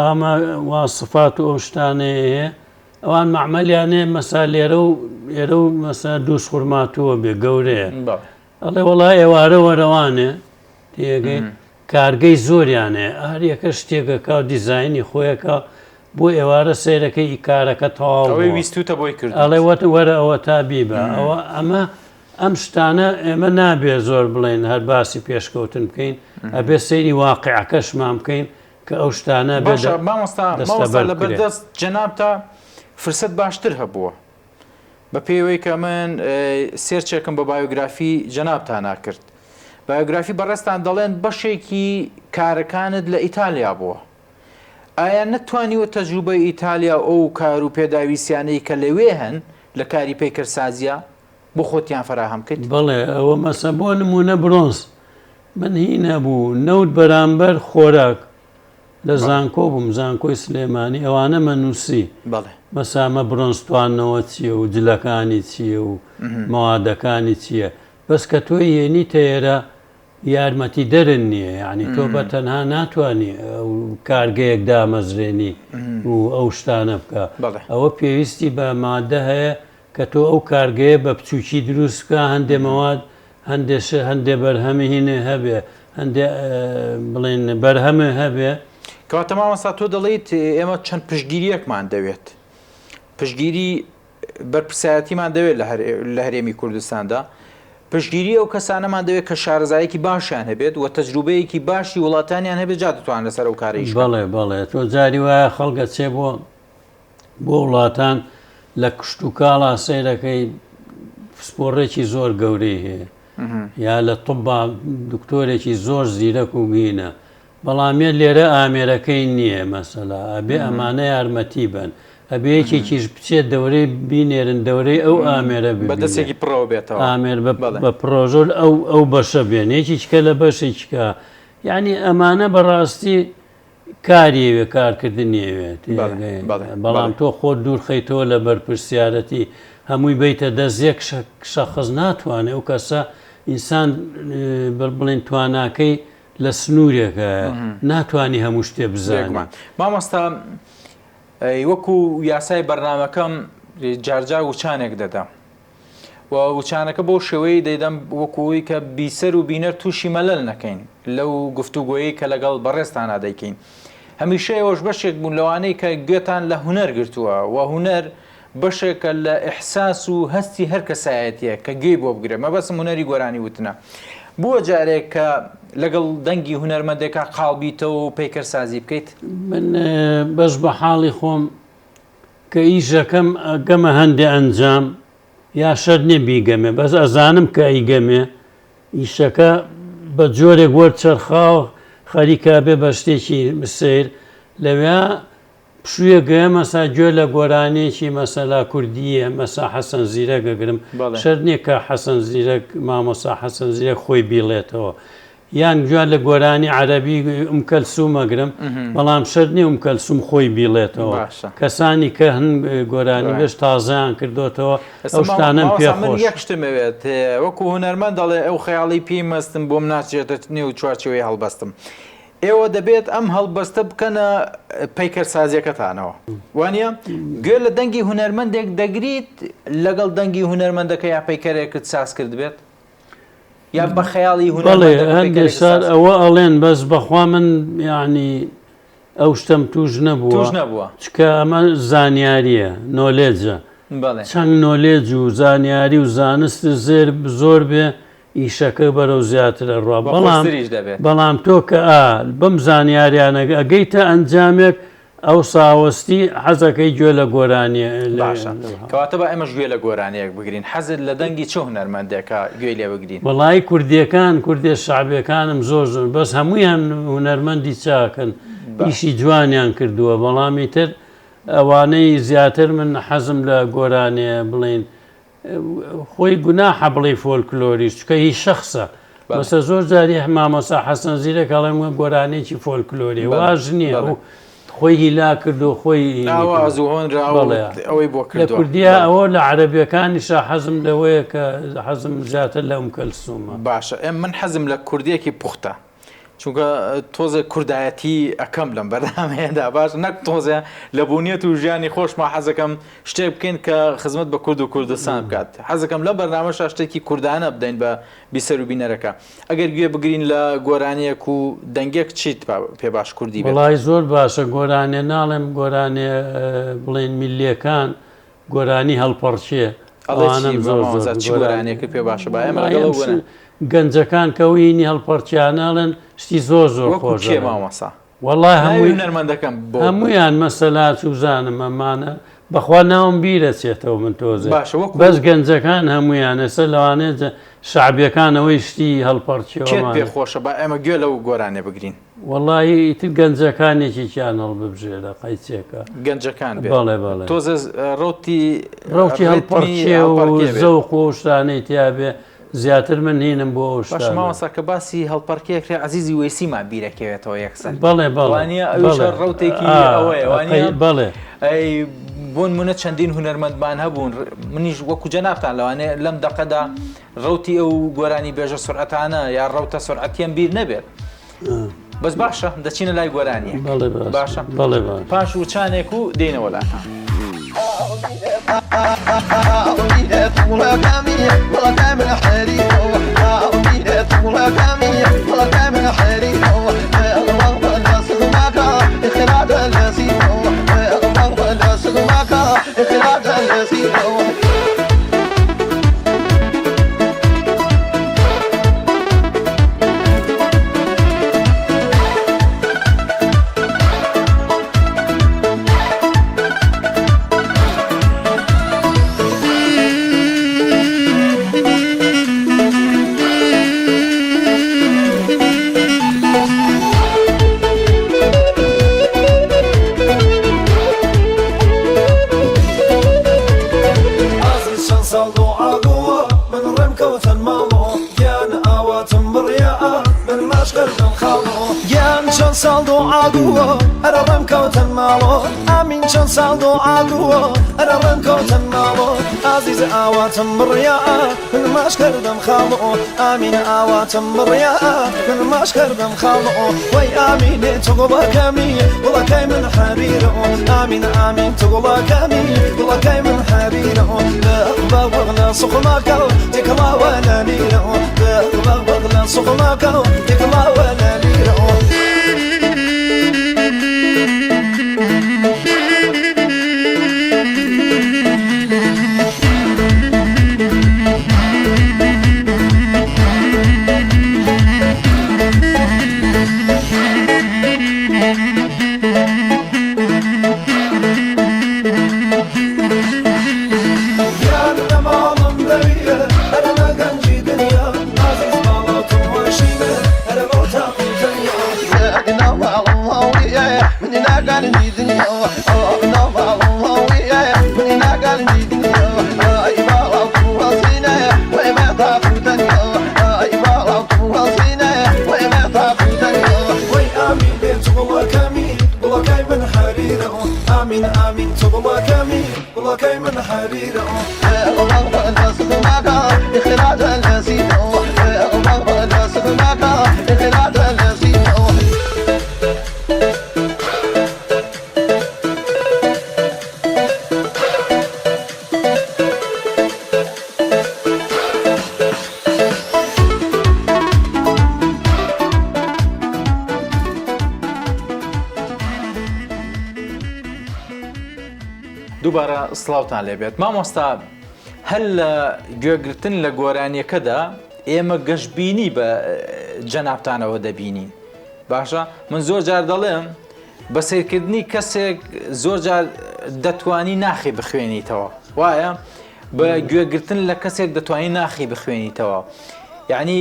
Speaker 2: ئەمە واسفات و ئەو شتانەیە هەیە ئەوان مەعمەلیان هەیە مەسا لێرە و ئێرە و مەسا دووس خورماتووە بێ گەورەیە
Speaker 1: بەڵێ.
Speaker 2: ئەڵێ وەڵا ئێوارە وەرەوانێ تێگەی کارگەی زۆریان هەیە هەر یەکە شتێک ئەکا و دیزاینی خۆی ئەکا بۆ ئێوارە سەیرەکەی ئی کارەکە تەواو
Speaker 1: ئەوەی
Speaker 2: بووە
Speaker 1: ویستوتە بۆی کردوویت.
Speaker 2: ئەڵێ وەت وەرە ئەوە تا بیبە ئەوە ئەمە ئەم شتانە ئێمە نابێ زۆر بڵێن هەر باسی پێشکەوتن بکەین ئەبێ سەیری واقعەکەشمان بکەین کە ئەو شتانە بێ
Speaker 1: باشە مامۆستا مامۆستا
Speaker 2: دەستەبەر
Speaker 1: لە
Speaker 2: بکرێ.
Speaker 1: بەردەست جەنابتا فرسەت باشتر هەبووە. بە پێی ئەوەی کە من سێرچێکم بە بایۆگرافی جەنابتانا کرد بایۆگرافی بەڕێزتان دەڵێن بەشێکی کارەکانت لە ئیتالیا بووە ئایا نەتوانیوە تەجروبەی ئیتالیا و ئەو کار و پێداویستیانەی کە لەوێ هەن لە کاری پەیکەرسازیا بۆ خۆتیان فەراهەم بکەیت؟
Speaker 2: بەڵێ ئەوە مەسە بۆ نموونە برۆنز من هی نەبوو نەوت بەرامبەر خۆراک لە زانکۆ بووم زانکۆی سلێمانی ئەوانەمە نووسی
Speaker 1: بەڵێ.
Speaker 2: مەسە ئەمە برۆنز تواندنەوە چییە و جلەکانی چییە و مەوادەکانی چییە بەس کە تۆی هێنیتە ئێرە یارمەتیدەرن نییە یعنی تۆ بە تەنها ناتوانانی ئەو کارگەیەک دامەزرێنی و ئەو شتانە بکە ئەوە پێویستی بە مادە هەیە کە تۆ ئەو کارگەیە بە بچووکی دروست بکە هەندێ مەواد هەندێ ش هەندێ بەرهەمی هینێ هەبێ هەندێ بڵێن بەرهەمێ هەبێ.
Speaker 1: کەواتە مامۆستا تۆ دەڵێیت ئێمە چەند پشتگیرییەکمان دەوێت پشتگیری بەرپرسایەتیمان دەوێت لە هەرێمی کوردستاندا پشتگیری ئەو کەسانەمان دەوێت کە شارەزایەکی باشیان هەبێت و تەجروبەیەکی باشی وڵاتانیان هەبێت جا دەتوان لەسەر ئەو کارەیش
Speaker 2: بەڵێ بەڵێ تۆ جاری وایە خەڵکە چێ بۆ بۆ وڵاتان لە کشتوکاڵا سەیرەکەی پسپۆڕێکی زۆر گەورەی هەیە یا لە طبا دکتۆرێکی زۆر زیرەک و گینە بەڵام یە لێرە ئامێرەکەی نییە مەسەلا ئەبێ ئەمانە یارمەتی بن ئەبێ یەکێکیش بچێت دەورەی بینێرن دەورەی ئەو ئامێرە
Speaker 1: بە دەستێکی پڕەوە بێتەوە
Speaker 2: ئامێر بە پرۆژۆل ئەو ئەو بەشە بێن یەکیچکە لە بەشێکیکە یعنی ئەمانە بەڕاستی کاری ئەوێ کارکردنی ئەوێ بەڵام تۆ خۆت دوور خەیتەوە لە بەرپرسیارەتی هەمووی بیتە دەست یەک شەخص ناتوانێت ئەو کەسە ئینسان بڵێن تواناکەی لە سنوورێکە ناتوانانی هەموو شتێ بزانێت.
Speaker 1: مامۆستا وەکو یاسای بەرنمەکەم جارجار وچانێک دەدەم و وچانەکە بەو شێوەیەی دەیدەم وەکو ئەوەی کە بیسەر و بینەر تووشی مەلەل نەکەین لەو گفتوگۆیەی کە لەگەڵ بەڕێزتانا دەیکەین. هەمیشە ئێوەش بەشێک بوون لەوانەی کە گوێتان لە هونەر گرتووە و هونەر بەشێکە لە ئیحساس و هەستی هەر کەسایەتییەک کە گوێی بۆ بگرێت، مەبەستم هونەری گۆرانی وتنە. بووە جارێک کە لەگەڵ دەنگی هونەرمەندێکا قاڵ بیتەوە و پەیکەرسازی بکەیت؟
Speaker 2: من بەش بە حاڵی خۆم کە ئیشەکەم ئەگەمە هەندێ ئەنجام یا شەرت نیە بیگەمێ بەس ئەزانم کە ئەیگەمێ ئیشەکە بە جۆرێک وەرچەرخاوە خەریکە ئەبێ بە شتێکی سەیر لەویا پشوویەک گەیە مەسا گوێ لە گۆرانیەکی مەسەلا کوردیە مەسا حەسەن زیرەک ئەگرم شەرت نیە کە حەسەن زیرەک مامۆسا حەسەن زیرەک خۆی بیڵێتەوە یان گوێ لە گۆرانی عەرەبی ئوم کەلسوم ئەگرم بەڵام شەرت نیە ئوم کەلسوم خۆی بیڵێتەوە کەسانی کە هەن گۆرانی بێژ تازەیان کردۆتەوە ئەو شتانەم پێ
Speaker 1: من
Speaker 2: خۆشە.
Speaker 1: یەک شتم ئەوێت وەکو هونەرمەند دەڵێ ئەو خەیاڵی پێی مەستم بۆم ناچێتە نێو چوارچێوەی هەڵبەستم ئێوە دەبێت ئەم هەڵبەستە بکەنە پەیکەرسازیەکەتانەوە وانە گوێ لە دەنگی هونەرمەندێک دەگریت لەگەڵ دەنگی هونەرمەندەکە یا پەیکەرێکت ساز کردبێت؟ یا بە خەیاڵی
Speaker 2: بەڵێ هەندێ سار ئەوە ئەڵێن بەس بەخوا من یعنی ئەو شتەم توش نەبووە
Speaker 1: توش نەبووە
Speaker 2: چکە ئەمە زانیاریە knowledge ە چەند knowledge و زانیاری و زانست زێر زۆر بێ ئیشەکە بەرەو زیاترە ڕوا بەڵام بەڵام تۆ کە ئا بەم زانیاریانە ئەگەیتە ئەنجامێک ئەوسا وەستی حەزەکەی گوێ لە گۆرانیە
Speaker 1: باشە کەواتە با ئێمەش گوێ لە گۆرانیەک بگرین حەزت لە دەنگی چ هونەرمەندێکە گوێی لێ بگرین؟
Speaker 2: وەڵایی کوردیەکان کوردیە شەعبیەکانم زۆر زۆر بەس هەموویان هونەرمەندی چاکن ئیشی جوانیان کردووە بەڵام ئیتر ئەوانەی زیاتر من حەزم لە گۆرانیە بڵین خۆی گوناحە بڵێی فۆلکلۆریش چونکە هی شەخسە مەسە زۆر جاری مامۆسا حەسەن زیرەک ئەڵێم گۆرانێکی فۆلکلۆری واژ نییە و خۆی هیلا کردو خۆی
Speaker 1: ئاواز و هۆنراوە ئەوەی بۆ
Speaker 2: لە کوردیا ئەوە لە عەرەبیەکانیشا حەزم لەوەیە کە حەزم زیاتر لە ئوم کەلسومە
Speaker 1: باشە ئێم من حەزم لە کوردیەکی پوختە چونکە تۆزێ کوردایەتی ئەکەم لەم بەرنامەیەدا باش نەک تۆزێ لە بوونیەت و ژیانی خۆشما حەزەکەم شتێک بکەین کە خزمەت بە کورد و کوردستان بکات حەزەکەم لەم بەرنامەشا شتێکی کوردانە بدەین بە بیسەر و بینەرەکە ئەگەر گوێ بگرین لە گۆرانیەک و دەنگێک چیت پێ باش کوردی
Speaker 2: بێت؟ وەڵای زۆر باشە گۆرانێ ناڵێم گۆرانێ بڵێن میللیەکان گۆرانی هەڵپەڕکێ
Speaker 1: ئەڵێ چی
Speaker 2: ئەوانەم زۆر زۆر
Speaker 1: مامۆستا چ
Speaker 2: گۆرانی
Speaker 1: گۆرانیەکت پێ باشە با ئێمە
Speaker 2: وەڵای
Speaker 1: لەگەڵ
Speaker 2: ئەم
Speaker 1: ئەو گۆران
Speaker 2: گەنجەکان کە وینی هەڵپەڕکیانە ئەڵێن شتی زۆر زۆر
Speaker 1: وەکو
Speaker 2: خۆش
Speaker 1: کێ
Speaker 2: ئەڵێن
Speaker 1: مامۆستا
Speaker 2: وەڵای
Speaker 1: ناوی
Speaker 2: هەمووی
Speaker 1: هونەرمەندەکەم بۆ
Speaker 2: هەموویان مەسەلا چوبزانم ئەمانە. بەخوا ناوم بیرەچێتەوە من تۆزێ
Speaker 1: باشە وەکو
Speaker 2: بەس گەنجەکان هەمویان ئێستا لەوانەیە شەعبیەکان ئەوەی شتی
Speaker 1: کێت
Speaker 2: هەڵپەڕکێوەمان
Speaker 1: پێ خۆشە با ئێمە گوێ لەو گۆرانیە بگرین.
Speaker 2: وەڵایی ئیتر گەنجەکان یەکێکیان هەڵببژێرە قەیچێکە.
Speaker 1: گەنجەکان بێ
Speaker 2: بەڵێ بەڵێ.
Speaker 1: تۆزێ ڕەوتی
Speaker 2: ڕەوتی
Speaker 1: ڕیتمی
Speaker 2: هەڵپەڕکێ و
Speaker 1: هەڵپەڕکێ بێ.
Speaker 2: زەوق و ئەو شتانەی تیا بێ زیاتر من هینم بۆ ئەو
Speaker 1: باشە
Speaker 2: شتانە.
Speaker 1: مامۆستا کە باسی هەڵپەڕکێ کرێ عەزیزی وەیسیمان بیرەکەوێتەوە یەکسەر
Speaker 2: بەڵێ بەڵێ
Speaker 1: وانیە ئەویش
Speaker 2: بەڵێ
Speaker 1: هەر ڕەوتێکی
Speaker 2: ئا
Speaker 1: ئەوەیە
Speaker 2: قەی
Speaker 1: وانیە
Speaker 2: بەڵێ.
Speaker 1: ئەی بۆنمونە چەندین هونەرمەندمان هەبوون منیش وەکو جەنابتان لەوانەیە لەم دەقەدا ڕەوتی ئەو گۆرانی بێژە سورعەتانە یا ڕەوتە سورعەتیەم بیر نەبێت بەس باشە دەچینە لای گۆرانیەک
Speaker 2: بەڵێ باشە
Speaker 1: باشە
Speaker 2: بەڵێ باشە.
Speaker 1: پاش وچانێک و دێینەوە لاتان.
Speaker 3: ئازیز چەند ساڵ دوعا بووە من ڕێم کەوتن ماڵۆ گیان ئاواتم بڕیا من ماچ کردم خاڵۆ گیان چەند ساڵ دوعا بووە ئەرە ڕێم کەوتن ماڵۆ ئامین چەند ساڵ دوعا بووە ئەرە ڕێم کەوتن ماڵۆ ئازیز ئاواتم بڕیا من ماچ کردم خاڵۆ ئامین ئاواتم بڕیا من ماچ کردم خاڵۆ وەی ئامینێ تۆگوڵەکەمی گوڵەکەی من حەریرە ئامین ئامین تۆگوڵەکەمی گوڵەکەی من حەریرە بەغ بەغ لە سوخماکە تێکەڵاوە لە لیرە بەغ بەغ لە سوخماکە تێکەڵاوە لە لیرە. گیان لە ماڵم دەویە هەرە لە گەنجی دنیا ئازیز ماڵاتم وەشینە هەرە بەو تاقی تەنیا. وەی ئامینێ تۆگوڵەکەمی گوڵەکەی من حەریرە ئامین ئامین تۆگوڵەکەمی گوڵەکەی من حەریرە.
Speaker 1: دووبارە سڵاوتان لێبێت مامۆستا هەر لە گوێگرتن لە گۆرانیەکەدا ئێمە گەشببینی بە جەنابتانەوە دەبینین باشە من زۆر جار دەڵێم بە سەیرکردنی کەسێک زۆر جار دەتوانی ناخی بخوێنیتەوە وایە بە گوێگرتن لە کەسێک دەتوانی ناخی بخوێنیتەوە یعنی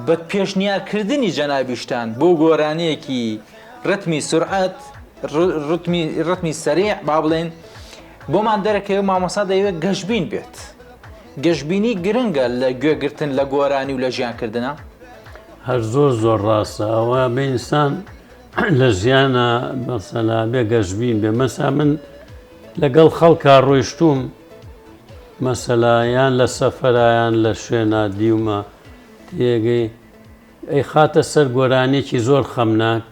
Speaker 1: بە پێشنیارکردنی جەنابیشتان بۆ گۆرانیەکی ڕتمی سرعەت ڕتمی ڕتمی سەریع با بڵێن بۆمان دەرەکەوێت مامۆستا دەیەوێت گەشبین بێت گەشبینی گرنگە لە گوێگرتن لە گۆرانی و لە ژیانکردنا؟
Speaker 2: هەر زۆر زۆر ڕاستە ئەوە بێ ئینسان لە ژیانە مەسەلا بێ گەشبین بێ مەسا من لەگەڵ خەڵکا ڕۆیشتوم مەسەلا یان لە سەفەرایان لە شوێنا دیومە تێگەی ئەی خاتە سەر گۆرانیەکی زۆر خەمناک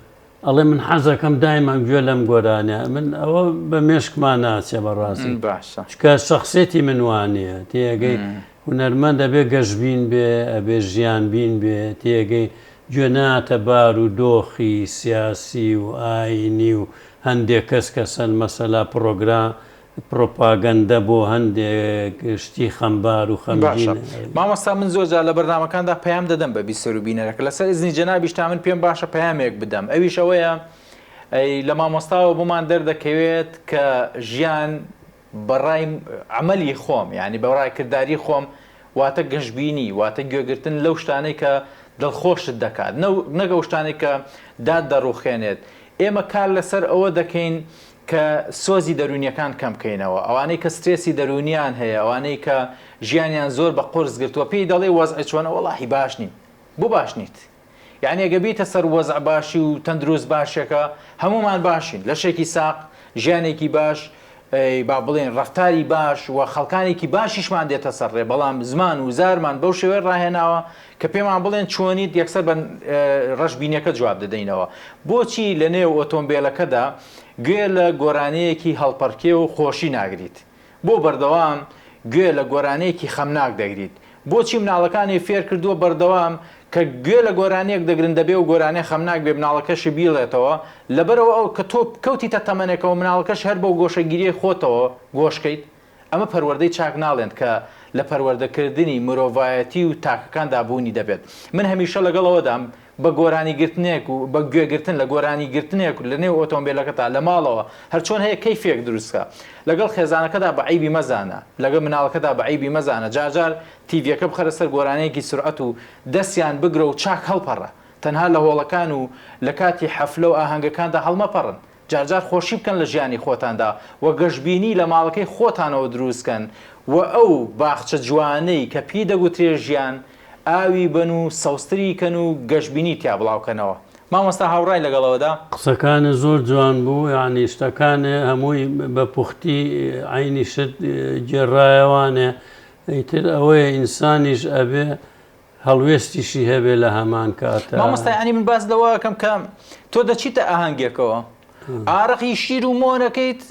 Speaker 2: ئەڵێ من حەزەکەم دایما گوێ لەم گۆرانیە من ئەوە بە مێشکما ناچێ بەڕاستی
Speaker 1: باشە
Speaker 2: چکە شخصێتی من وانە تێگەی هونەرمەند ئەبێ گەشبین بێ ئەبێ ژیان بین بێ تێگەی گوێ ناتە بار و دۆخی سیاسی و ئاینی و هەندێک کەس کەسەن مەسەلا پرۆگرا پرۆپاگەندە بۆ هەندێک شتی خەمبار و
Speaker 1: باشە
Speaker 2: خەمگین.
Speaker 1: مامۆستا من زۆر جار لە بەرنامەکاندا پەیام دەدەم بە بیسەر و بینەرەکە لەسەر ئیزنی جەنابیشتا من پێم باشە پەیامێک بدەم ئەویش ئەوەیە ئەی لە مامۆستاوە بۆمان دەردەکەوێت کە ژیان بەڕای عەمەلی خۆم یانی بەڕای کرداری خۆم واتە گەشبینی واتە گوێگرتن لەو شتانەی کە دڵخۆشت دەکات نەک ئەو شتانەی کە دات دەڕوخێنێت ئێمە کار لەسەر ئەوە دەکەین کە سۆزی دەروونیەکان کەم بکەینەوە ئەوانەی کە سترێسی دەروونیان هەیە ئەوانەی کە ژیانیان زۆر بە قورس گرتووە پێی دەڵێ وەزع چۆنە وەڵاهی باش نیم بۆ باش نیت یانی ئەگەر بیتە سەر وەزع باشی و تەندروست باشێکە هەموومان باشین لەشێکی ساق ژیانێکی باش با بڵێن ڕەفتاری باش و خەڵکانێکی باشیشمان دێتە سەر ڕێ بەڵام زمان و زارمان بەو شێوەیە ڕاهێناوە کە پێمان بڵێن چۆنیت یەکسەر بە ڕەشبینیەکە جواب دەدەینەوە بۆچی لە نێو ئۆتۆمبیلەکەدا گوێ لە گۆرانیەکی هەڵپەڕکێ و خۆشی ناگریت بۆ بەردەوام گوێ لە گۆرانیەکی خەمناک دەگریت؟ بۆچی مناڵەکانی فێر کردووە بەردەوام کە گوێ لە گۆرانیەک دەگرن دەبێ ئەو گۆرانیە خەمناک بێ مناڵەکەشی بیڵێتەوە لەبەرئەوە ئەو کە تۆ کەوتیتە تەمەنێکەوە مناڵەکەش هەر بەو گۆشەگیریەی خۆتەوە گۆشکەیت ئەمە پەروەردەی چاک ناڵێن کە لە پەروەردەکردنی مرۆڤایەتی و تاکەکاندا بوونی دەبێت من هەمیشە لەگەڵ ئەوەدام بە گۆرانی گرتنێک و بە گوێ گرتن لە گۆرانی گرتنێک لە نێو ئۆتۆمبێلەکەتا لە ماڵەوە هەر چۆن هەیە کەیفێک دروست کە لەگەڵ خێزانەکەدا بە عەیبی مەزانە لەگەڵ مناڵەکەدا بە عەیبی مەزانە جار جار تیڤیەکە بخەرە سەر گۆرانیەکی سورعەت و دەستیان بگرە و چاک هەڵپەڕە تەنها لە هۆڵەکان و لە کاتی حەفلە و ئاهەنگەکاندا هەڵمەپەڕن جار جار خۆشی بکەن لە ژیانی خۆتاندا و گەشبینی لە ماڵەکەی خۆتانەوە دروست کەن و ئەو باخچە جوانەی کە پێی دەگوترێ ژیان ئاوی بەن و سەوزتری کەن و گەشبینی تیا بڵاو کەنەوە. مامۆستا هاوڕای لەگەڵ ئەوەدا؟
Speaker 2: قسەکانت زۆر جوان بوو یانی شتەکانێ هەمووی بە پوختی عەینی شت گێڕایەوانێ ئیتر ئەوەیە ئینسانیش ئەبێ هەڵوێستیشی هەبێ لە هەمان کاتا.
Speaker 1: مامۆستا یانی من باس لەوە ئەکەم کە تۆ دەچیتە ئاهەنگێکەوە ئارەقی شیر و مۆنەکەیت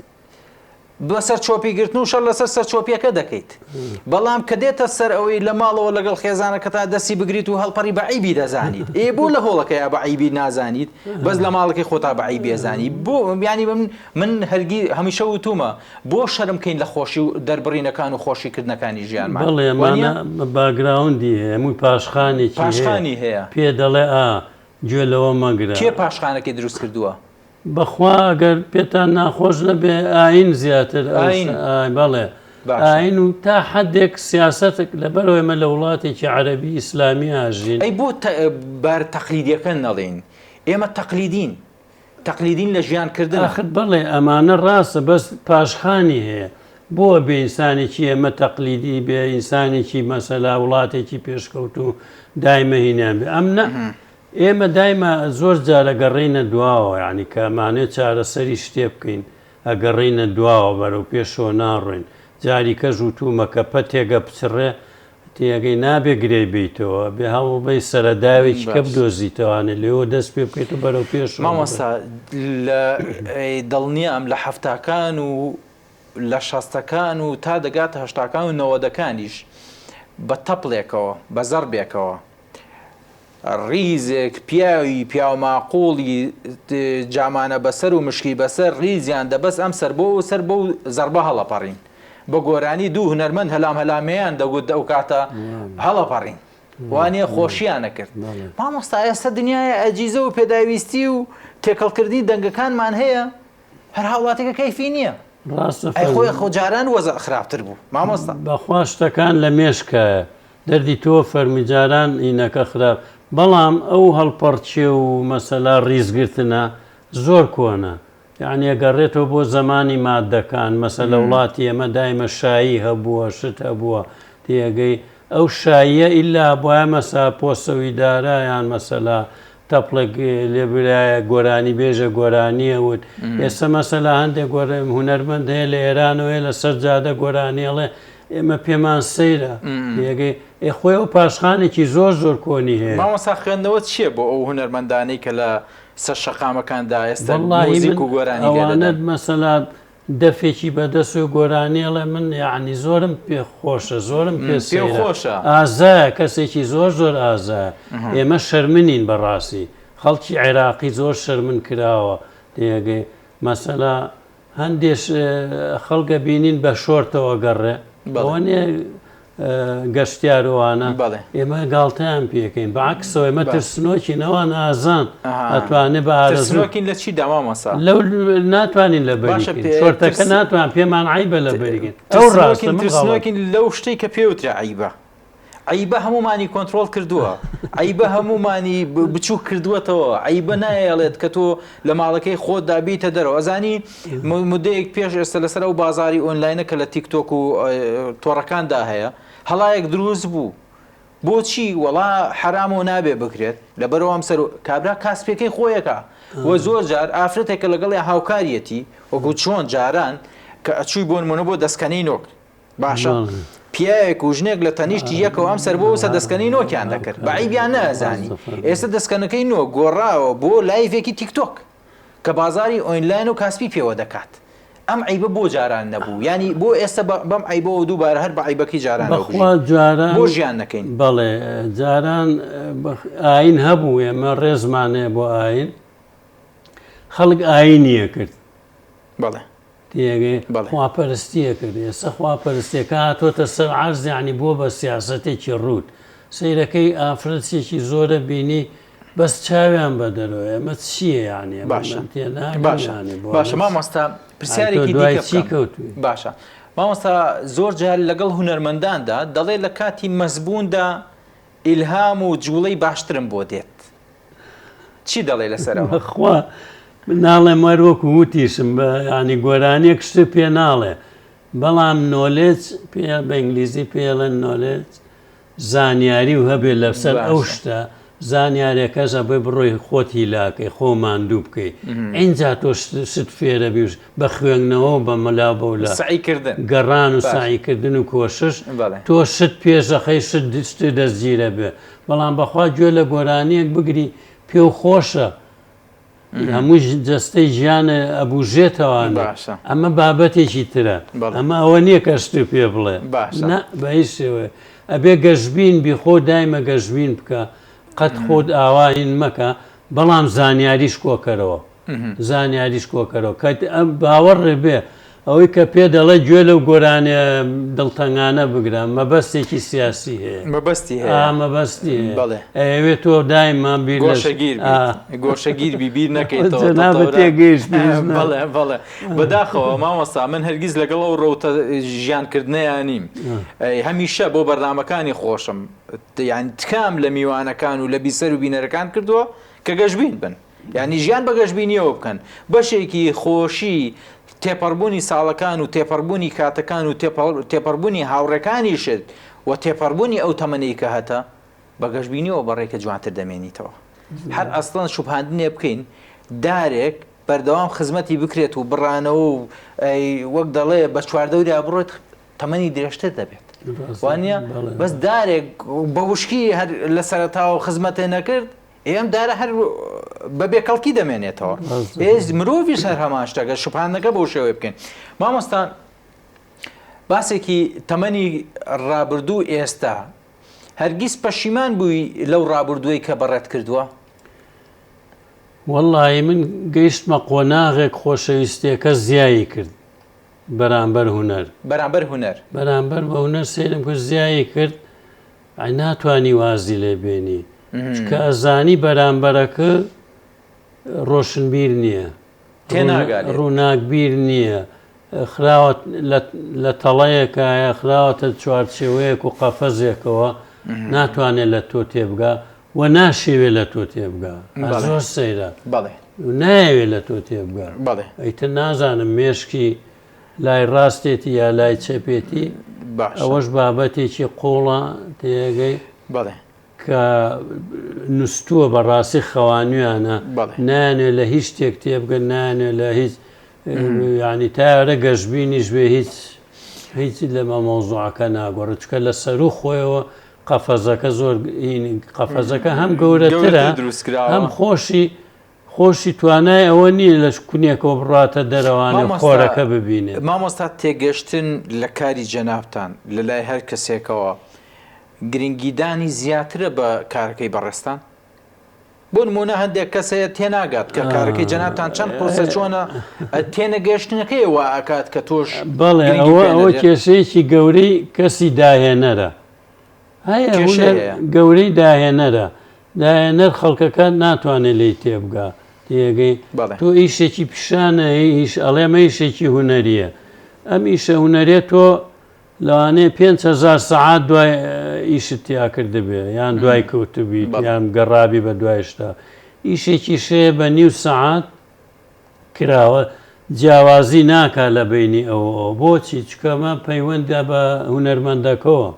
Speaker 1: بەسەر چۆپی گرتن و شەڕ لەسەر سەرچۆپیەکە دەکەیت بەڵام کە دێتە سەر ئەوەی لە ماڵەوە لەگەڵ خێزانەکەتا دەستی بگریت و هەڵپەڕی بە عیبی دەزانیت ئێ بۆ لە هۆڵەکەیا بە عیبی نازانیت بەس لە ماڵەکەی خۆتا بە عیبی ئەزانی بۆ یانی من من هەرگی هەمیشە وتومە بۆ شەرم کەین لە خۆشی و دەربڕینەکان و خۆشی کردنەکانی ژیانمان
Speaker 2: بەڵێ
Speaker 1: وانیە؟
Speaker 2: ئەمانە background ی هەیە هەمووی پاشخانێکی هەیە
Speaker 1: پاشخانی هەیە.
Speaker 2: پێ دەڵێ ئا گوێ لەوە مەگرە.
Speaker 1: کێ پاشخانەکەی دروست کردووە؟
Speaker 2: بەخوا ئەگەر پێتان ناخۆش نەبێ ئاین زیاتر
Speaker 1: ئاین
Speaker 2: بەڵێ
Speaker 1: باشە.
Speaker 2: ئاین و تا حدێک سیاسەتێک لەبەرەوە ئێمە لە وڵاتێکی عەرەبی ئیسلامی ئاژین.
Speaker 1: ئەی بۆ بار تەقلیدیەکە نەڵێین ئێمە تەقلیدین تەقلیدین لە ژیان کردنا.
Speaker 2: ئاخر بەڵێ ئەمانە ڕاستە بەس پاشخانی هەیە بۆ ئەبێ ئینسانێکی ئێمە تەقلیدی بێ ئینسانێکی مەسەلا وڵاتێکی پێشکەوتوو دایمە هینیان بێ ئەم نە ئێمە دایمە زۆر جار ئەگەڕێینە دواوە یانی کە ئەمانەوێ چارەسەری شتێ بکەین ئەگەڕێینە دواوە بەرەو پێشەوە ناڕۆین جاری کەش وتومە کە پەتێک ئەپچڕێ تێگەی نابێ گرێی بێیتەوە ئەبێ هەوڵ بەی سەرەداوێکی کە
Speaker 1: باش.
Speaker 2: بدۆزیتەوانێ لێوە دەست پێ بکەیت و بەرەو پێشەوە بڕۆی.
Speaker 1: مامۆستا لە دڵنیام لە حەفتاکان و لە شەستەکان و تا دەگاتە هەشتاکان و نەوەدەکانیش بە تەپڵێکەوە بە زەڕبێکەوە ڕیزێک پیاوی پیاوماقوڵی جامانە بەسەر و مشکی بەسەر ڕیزیان دەبەست ئەم سەر بۆ ئەو سەر بەو زەڕبە هەڵەپەڕین بە گۆرانی دوو هونەرمەند هەلام هەلامێیان دەگوت ئەو کاتە هەڵەپەڕین وانە خۆشیان نەکرد مامۆستا ئێستا دنیای ئەجیزە و پێداویستی و تێکەڵکردنی دەنگەکانمان هەیە هەر هاوڵاتیەکە کەیفی نییە
Speaker 2: ڕاستە
Speaker 1: ئەی خۆی خۆ جاران وەزع خراپتر بوو مامۆستا.
Speaker 2: بەخوا شتەکان لە مێشکایە دەردی تۆ فەرمی جاران ئینەکە خراپ بەڵام ئەو هەڵپەڕکێ و مەسەلا ڕیزگرتنە زۆر کۆنە یەعنی ئەگەڕێتەوە بۆ زەمانی مادەکان مەسەلە وڵاتی ئێمە دایمە شایی هەبووە شت هەبووە تێگەی ئەو شاییە ئیلا ئەبوایە مەسا پۆستە و ئیدارە یان مەسەلا تەپڵێک لێ برایە گۆرانی بێژە گۆرانی ئەوت ئێستا مەسەلا هەندێک هونەرمەند هەیە لە ئێرانەوە هەیە لەسەر جادە گۆرانی ئەڵێ ئێمە پێمان سەیرە تێگەی ئێ خۆی ئەو پاشخانێکی زۆر زۆر کۆنی هەیە.
Speaker 1: مامۆستا خوێندنەوە چییە بۆ ئەو هونەرمەندانەی کە لە سەر شەقامەکاندا ئێستا
Speaker 2: وەڵڵاهی
Speaker 1: موزیک
Speaker 2: من
Speaker 1: و گۆرانی لێ
Speaker 2: ئەوانەت
Speaker 1: دەدەن؟
Speaker 2: مەسەلا دەفێکی بەدەست و گۆرانی ئەڵێ من یەعنی زۆرم پێ خۆشە زۆرم پێ
Speaker 1: پێو
Speaker 2: سەیرە
Speaker 1: خۆشە.
Speaker 2: ئازایە کەسێکی زۆر زۆر ئازایە ئێمە شەرمنین بەڕاستی خەڵکی عێراقی زۆر شەرمن کراوە تێگەی مەسەلا هەندێش خەڵک ئەبینین بە شۆرتەوە گەڕێ
Speaker 1: بەڵێ.
Speaker 2: ئەوە نیە. گەشتیار و ئەوانە ئێمە گاڵتەیان پێکەین بە عەکسەوە ئێمە ترسنۆکین ئەوان ئازان ئەتوانێ بە ئارەزوو
Speaker 1: ترسنۆکین لە چیدا مامۆستا؟
Speaker 2: لەو ناتوانین لە بەری شۆرتەکە ناتوان پێمان عیبە لە بەریگەین ئەو ڕاستە من غەڵەت.
Speaker 1: ترسنۆکین لەو شتەی کە پێوترا عیبە عەیبە هەموومانی کۆنترۆڵ کردووە، عەیبە هەموومانی بچووک کردووەتەوە، عەیبە نایەڵێت کە تۆ لە ماڵەکەی خۆتدا بیتە دەرەوە. ئەزانی مدەیەک پێش ئێستا لەسەر ئەو بازاری ئۆنلاینە کە لە تیک تۆک و تۆڕەکاندا هەیە هەڵایەک دروست بوو. بۆچی وەڵا حەرامە و نابێ بکرێت لەبەرەوە ئەم سەر کابرا کاسپێکەی خۆیەکە و زۆر جار ئافرەتێک کە لەگەڵی هاوکاریەتی وەکو چۆن جاران کە ئەچووی بۆ نمونە بۆ دەستکەنەی نۆک باشە پیاوێک و ژنێک لە تەنیشتی یەکەوە ئەم سەر بۆ سەر دەستکەنەی نۆکیان دەکرد بە عیبیان نەزانی ئێستا دەستکەنەکەی نۆ گۆڕاوە بۆ live ێکی تیکتۆک کە بازاری ئۆنلاین و کاسپی پێوە دەکات ئەم عیبە بۆ جاران نەبوو ینی بۆ ئێستا بەم عیبەوە دووبارە هەر بە عیبەکەی جاران
Speaker 2: بەخوا جاران
Speaker 1: بۆ ژیان نەکەین
Speaker 2: بەڵێ جاران ئاین هەبوو ئێمە ڕێزمانەیە بۆ ئاین خەڵک ئاینیە کرد
Speaker 1: بەڵێ
Speaker 2: تێگەی
Speaker 1: بەڵێ.
Speaker 2: خواپەرستیە کرد ئێستا خواپەرستیەکە هاتۆتە سەر عەرز یانی بووە بە سیاسەتێکی ڕووت سەیرەکەی ئافرەتێکی زۆرە بینی بەس چاویان بە دەرەوەیە ئەمە چییە یانی ئەمە
Speaker 1: باشە
Speaker 2: من تێناگەم
Speaker 1: باشە
Speaker 2: یانی بۆ
Speaker 1: باشە
Speaker 2: ئەمە چ-
Speaker 1: مامۆستا
Speaker 2: ئای تۆ
Speaker 1: پرسیارێکی
Speaker 2: دوای
Speaker 1: دیکە
Speaker 2: چی
Speaker 1: بکەم
Speaker 2: کەوتووی
Speaker 1: باشە مامۆستا زۆر جار لەگەڵ هونەرمەنداندا دەڵێ لە کاتی مەستبووندا ئیلهام و جوڵەی باشترم بۆ دێت چی دەڵێ لەسەر ئەوە؟
Speaker 2: بەخوا من ناڵێم هەر وەکو وتیشم بە یانی گۆرانیەک شتت پێ ناڵێ بەڵام knowledge پێ بە ئینگلیزی پێڵێن knowledge زانیاری و هەبێ لەسەر ئەو
Speaker 1: باشە.
Speaker 2: شتە زانیارەکەش ئەبێ بڕۆی خۆت هیلاکەی خۆ ماندوو بکەی ئینجا تۆ شت فێرەبی و بە خوێندنەوە و بە ملا بەولا
Speaker 1: سەعی کردن
Speaker 2: گەڕان و
Speaker 1: باشە.
Speaker 2: سەعی کردن و کۆشش
Speaker 1: بەڵێ.
Speaker 2: تۆ شت پێش ئەخەی شت شت دەستگیرە بێ بەڵام بەخوا گوێ لە گۆرانیەک بگری پێو خۆشە هەموو جەستەی ژیانە ئەبوژێتەوانێ
Speaker 1: باشە.
Speaker 2: ئەمە بابەتێکی ترە
Speaker 1: بەڵێ.
Speaker 2: ئەمە ئەوە نییە کە شتت پێ بڵێ
Speaker 1: باشە.
Speaker 2: نا بە هیچ شێوەیە ئەبێ گەشبین بی خۆ دایمە گەشبین بکە قەت خۆت ئاوا هین مەکە بەڵام زانیاریش کۆکەرەوە زانیاریش کۆکەرەوە کە ئەم باوەڕێ بێ ئەوەی کە پێ دەڵێ گوێ لەو گۆرانیە دڵتەنگانە بگرە مەبەستێکی سیاسی هەیە
Speaker 1: مەبەستی هەیە
Speaker 2: ئا مەبەستی هەیە
Speaker 1: بەڵێ.
Speaker 2: ئەیەوێ تۆ دایمە بیر لە
Speaker 1: گۆشەگیر
Speaker 2: ئا.
Speaker 1: بیت گۆشەگیر بی بیر نەکەیتەوە
Speaker 2: جەنابت
Speaker 1: تەتەورە.
Speaker 2: تێگەیشتیش نا.
Speaker 1: بەڵێ بەڵێ بەداخەوە مامۆستا من هەرگیز لەگەڵ ئەو ڕەوتە ژیانکردنەیان نیم ئەی هەمیشە بۆ بەرنامەکانی خۆشم یان تکام لە میوانەکان و لە بیسەر و بینەرەکان کردووە کە گەشبین بن یانی ژیان بە گەشبینیەوە بکەن بەشێکی خۆشی تێپەڕبوونی ساڵەکان و تێپەڕبوونی کاتەکان و تێپەڕبوونی هاوڕێکانیشت و تێپەڕبوونی ئەو تەمەنەی کە هەتە بە گەشبینیەوە بەڕێکە جوانتر دەمێنیتەوە هەر ئەسڵەن شوبهاندنێ بکەین دارێک بەردەوام خزمەتی بکرێت و بڕانەوە و وەک دەڵێ بە چواردەوریا بڕۆیت تەمەنی درێژتر دەبێت وانە بەس دارێک بە وشکی هەر لە سەرەتاوە خزمەتێ نەکرد ئێ ئەم دارە هەر بە بێکەڵکی دەمێنێتەوە ئێز مرۆڤیش هەر هەمان شتەکە شوپاندنەکە بەو شێوەیە بکەین مامۆستا باسێکی تەمەنی ڕابردوو ئێستا هەرگیز پەشیمان بووی لەو ڕابردووەی کە بەڕێت کردووە؟
Speaker 2: وەڵی من گەیشتمە قۆناغێک خۆشەویستیەکە زیایی کرد بەرامبەر هونەر
Speaker 1: بەرامبەر هونەر
Speaker 2: بەرامبەر بە هونەر سەیرم کرد زیایی کرد ئەی ناتوانی وازی لێ بێنی چونکە ئەزانی بەرامبەرەکە ڕۆشنبیر نییە
Speaker 1: تێناگا لێت.
Speaker 2: ڕووناکبیر نییە خراوە لە تەڵەیەکایە خراوەتە چوارچێوەیەک و قەفەزێکەوە ناتوانێت لە تۆ تێبگا و ناشێوێ لە تۆ تێبگا
Speaker 1: بەڵێ.
Speaker 2: زۆر سەیرە
Speaker 1: بەڵێ
Speaker 2: نایەوێ لە تۆ تێبگا
Speaker 1: بەڵێ.
Speaker 2: ئیتر نازانم مێشکی لای ڕاستێتی یا لای چەپێتی
Speaker 1: باشە.
Speaker 2: ئەوەش بابەتێکی قوڵە تێگەی
Speaker 1: بەڵێ.
Speaker 2: کە نوستووە بەڕاستی خەوانویانە
Speaker 1: بەڵێ.
Speaker 2: نایانێ لە هیچ شتێک تێبگەن نایانێ لە هیچ یعنی تارە گەشبینیش بێ هیچ هیچ لەمە مەوزوعەکە ناگۆڕێت چونکە لە سەروو خۆیەوە قەفەزەکە زۆر قەفەزەکە هەم گەورەترە
Speaker 1: گەورەتر دروست کراوە.
Speaker 2: هەم خۆشی خۆشی توانای ئەوە نییە لە کونێکەوە بڕاتە دەرەوانێ و خۆرەکە ببینێت.
Speaker 1: مامۆستا تێگەشتن لە کاری جەنابتان لە لای هەر کەسێکەوە گرنگیدانی زیاترە بە کارەکەی بەڕێزتان؟ بۆ نموونە هەندێک کەس هەیە تێناگات کە کارەکەی جەنابتان چەند قورسە چۆنە تێنەگەشتنەکەی وا ئەکات کە تۆش
Speaker 2: بەڵێ ئەوە ئەوە کێشەیەکی گەورەی کەسی داهێنەرە هەیە گەورەی داهێنەرە داهێنەر خەڵکەکە ناتوانێت لێی تێبگا تێگەی تۆ ئیشێکی پیشانە ئیش ئەڵێمە ئیشێکی هونەریە ئەم ئیشە هونەرێ تۆ لەوانەیە 5000 سەعات دوای ئیشت تیا کردبێ یان دوای کەوتبیت یان گەڕابی بە دوایشتا ئیشێکی شەیە بە نیو سەعات کراوە جیاوازی ناکا لە بەینی ئەو و ئەو بۆچی چونکە ئەمە پەیوەندە بە هونەرمەندەکەوە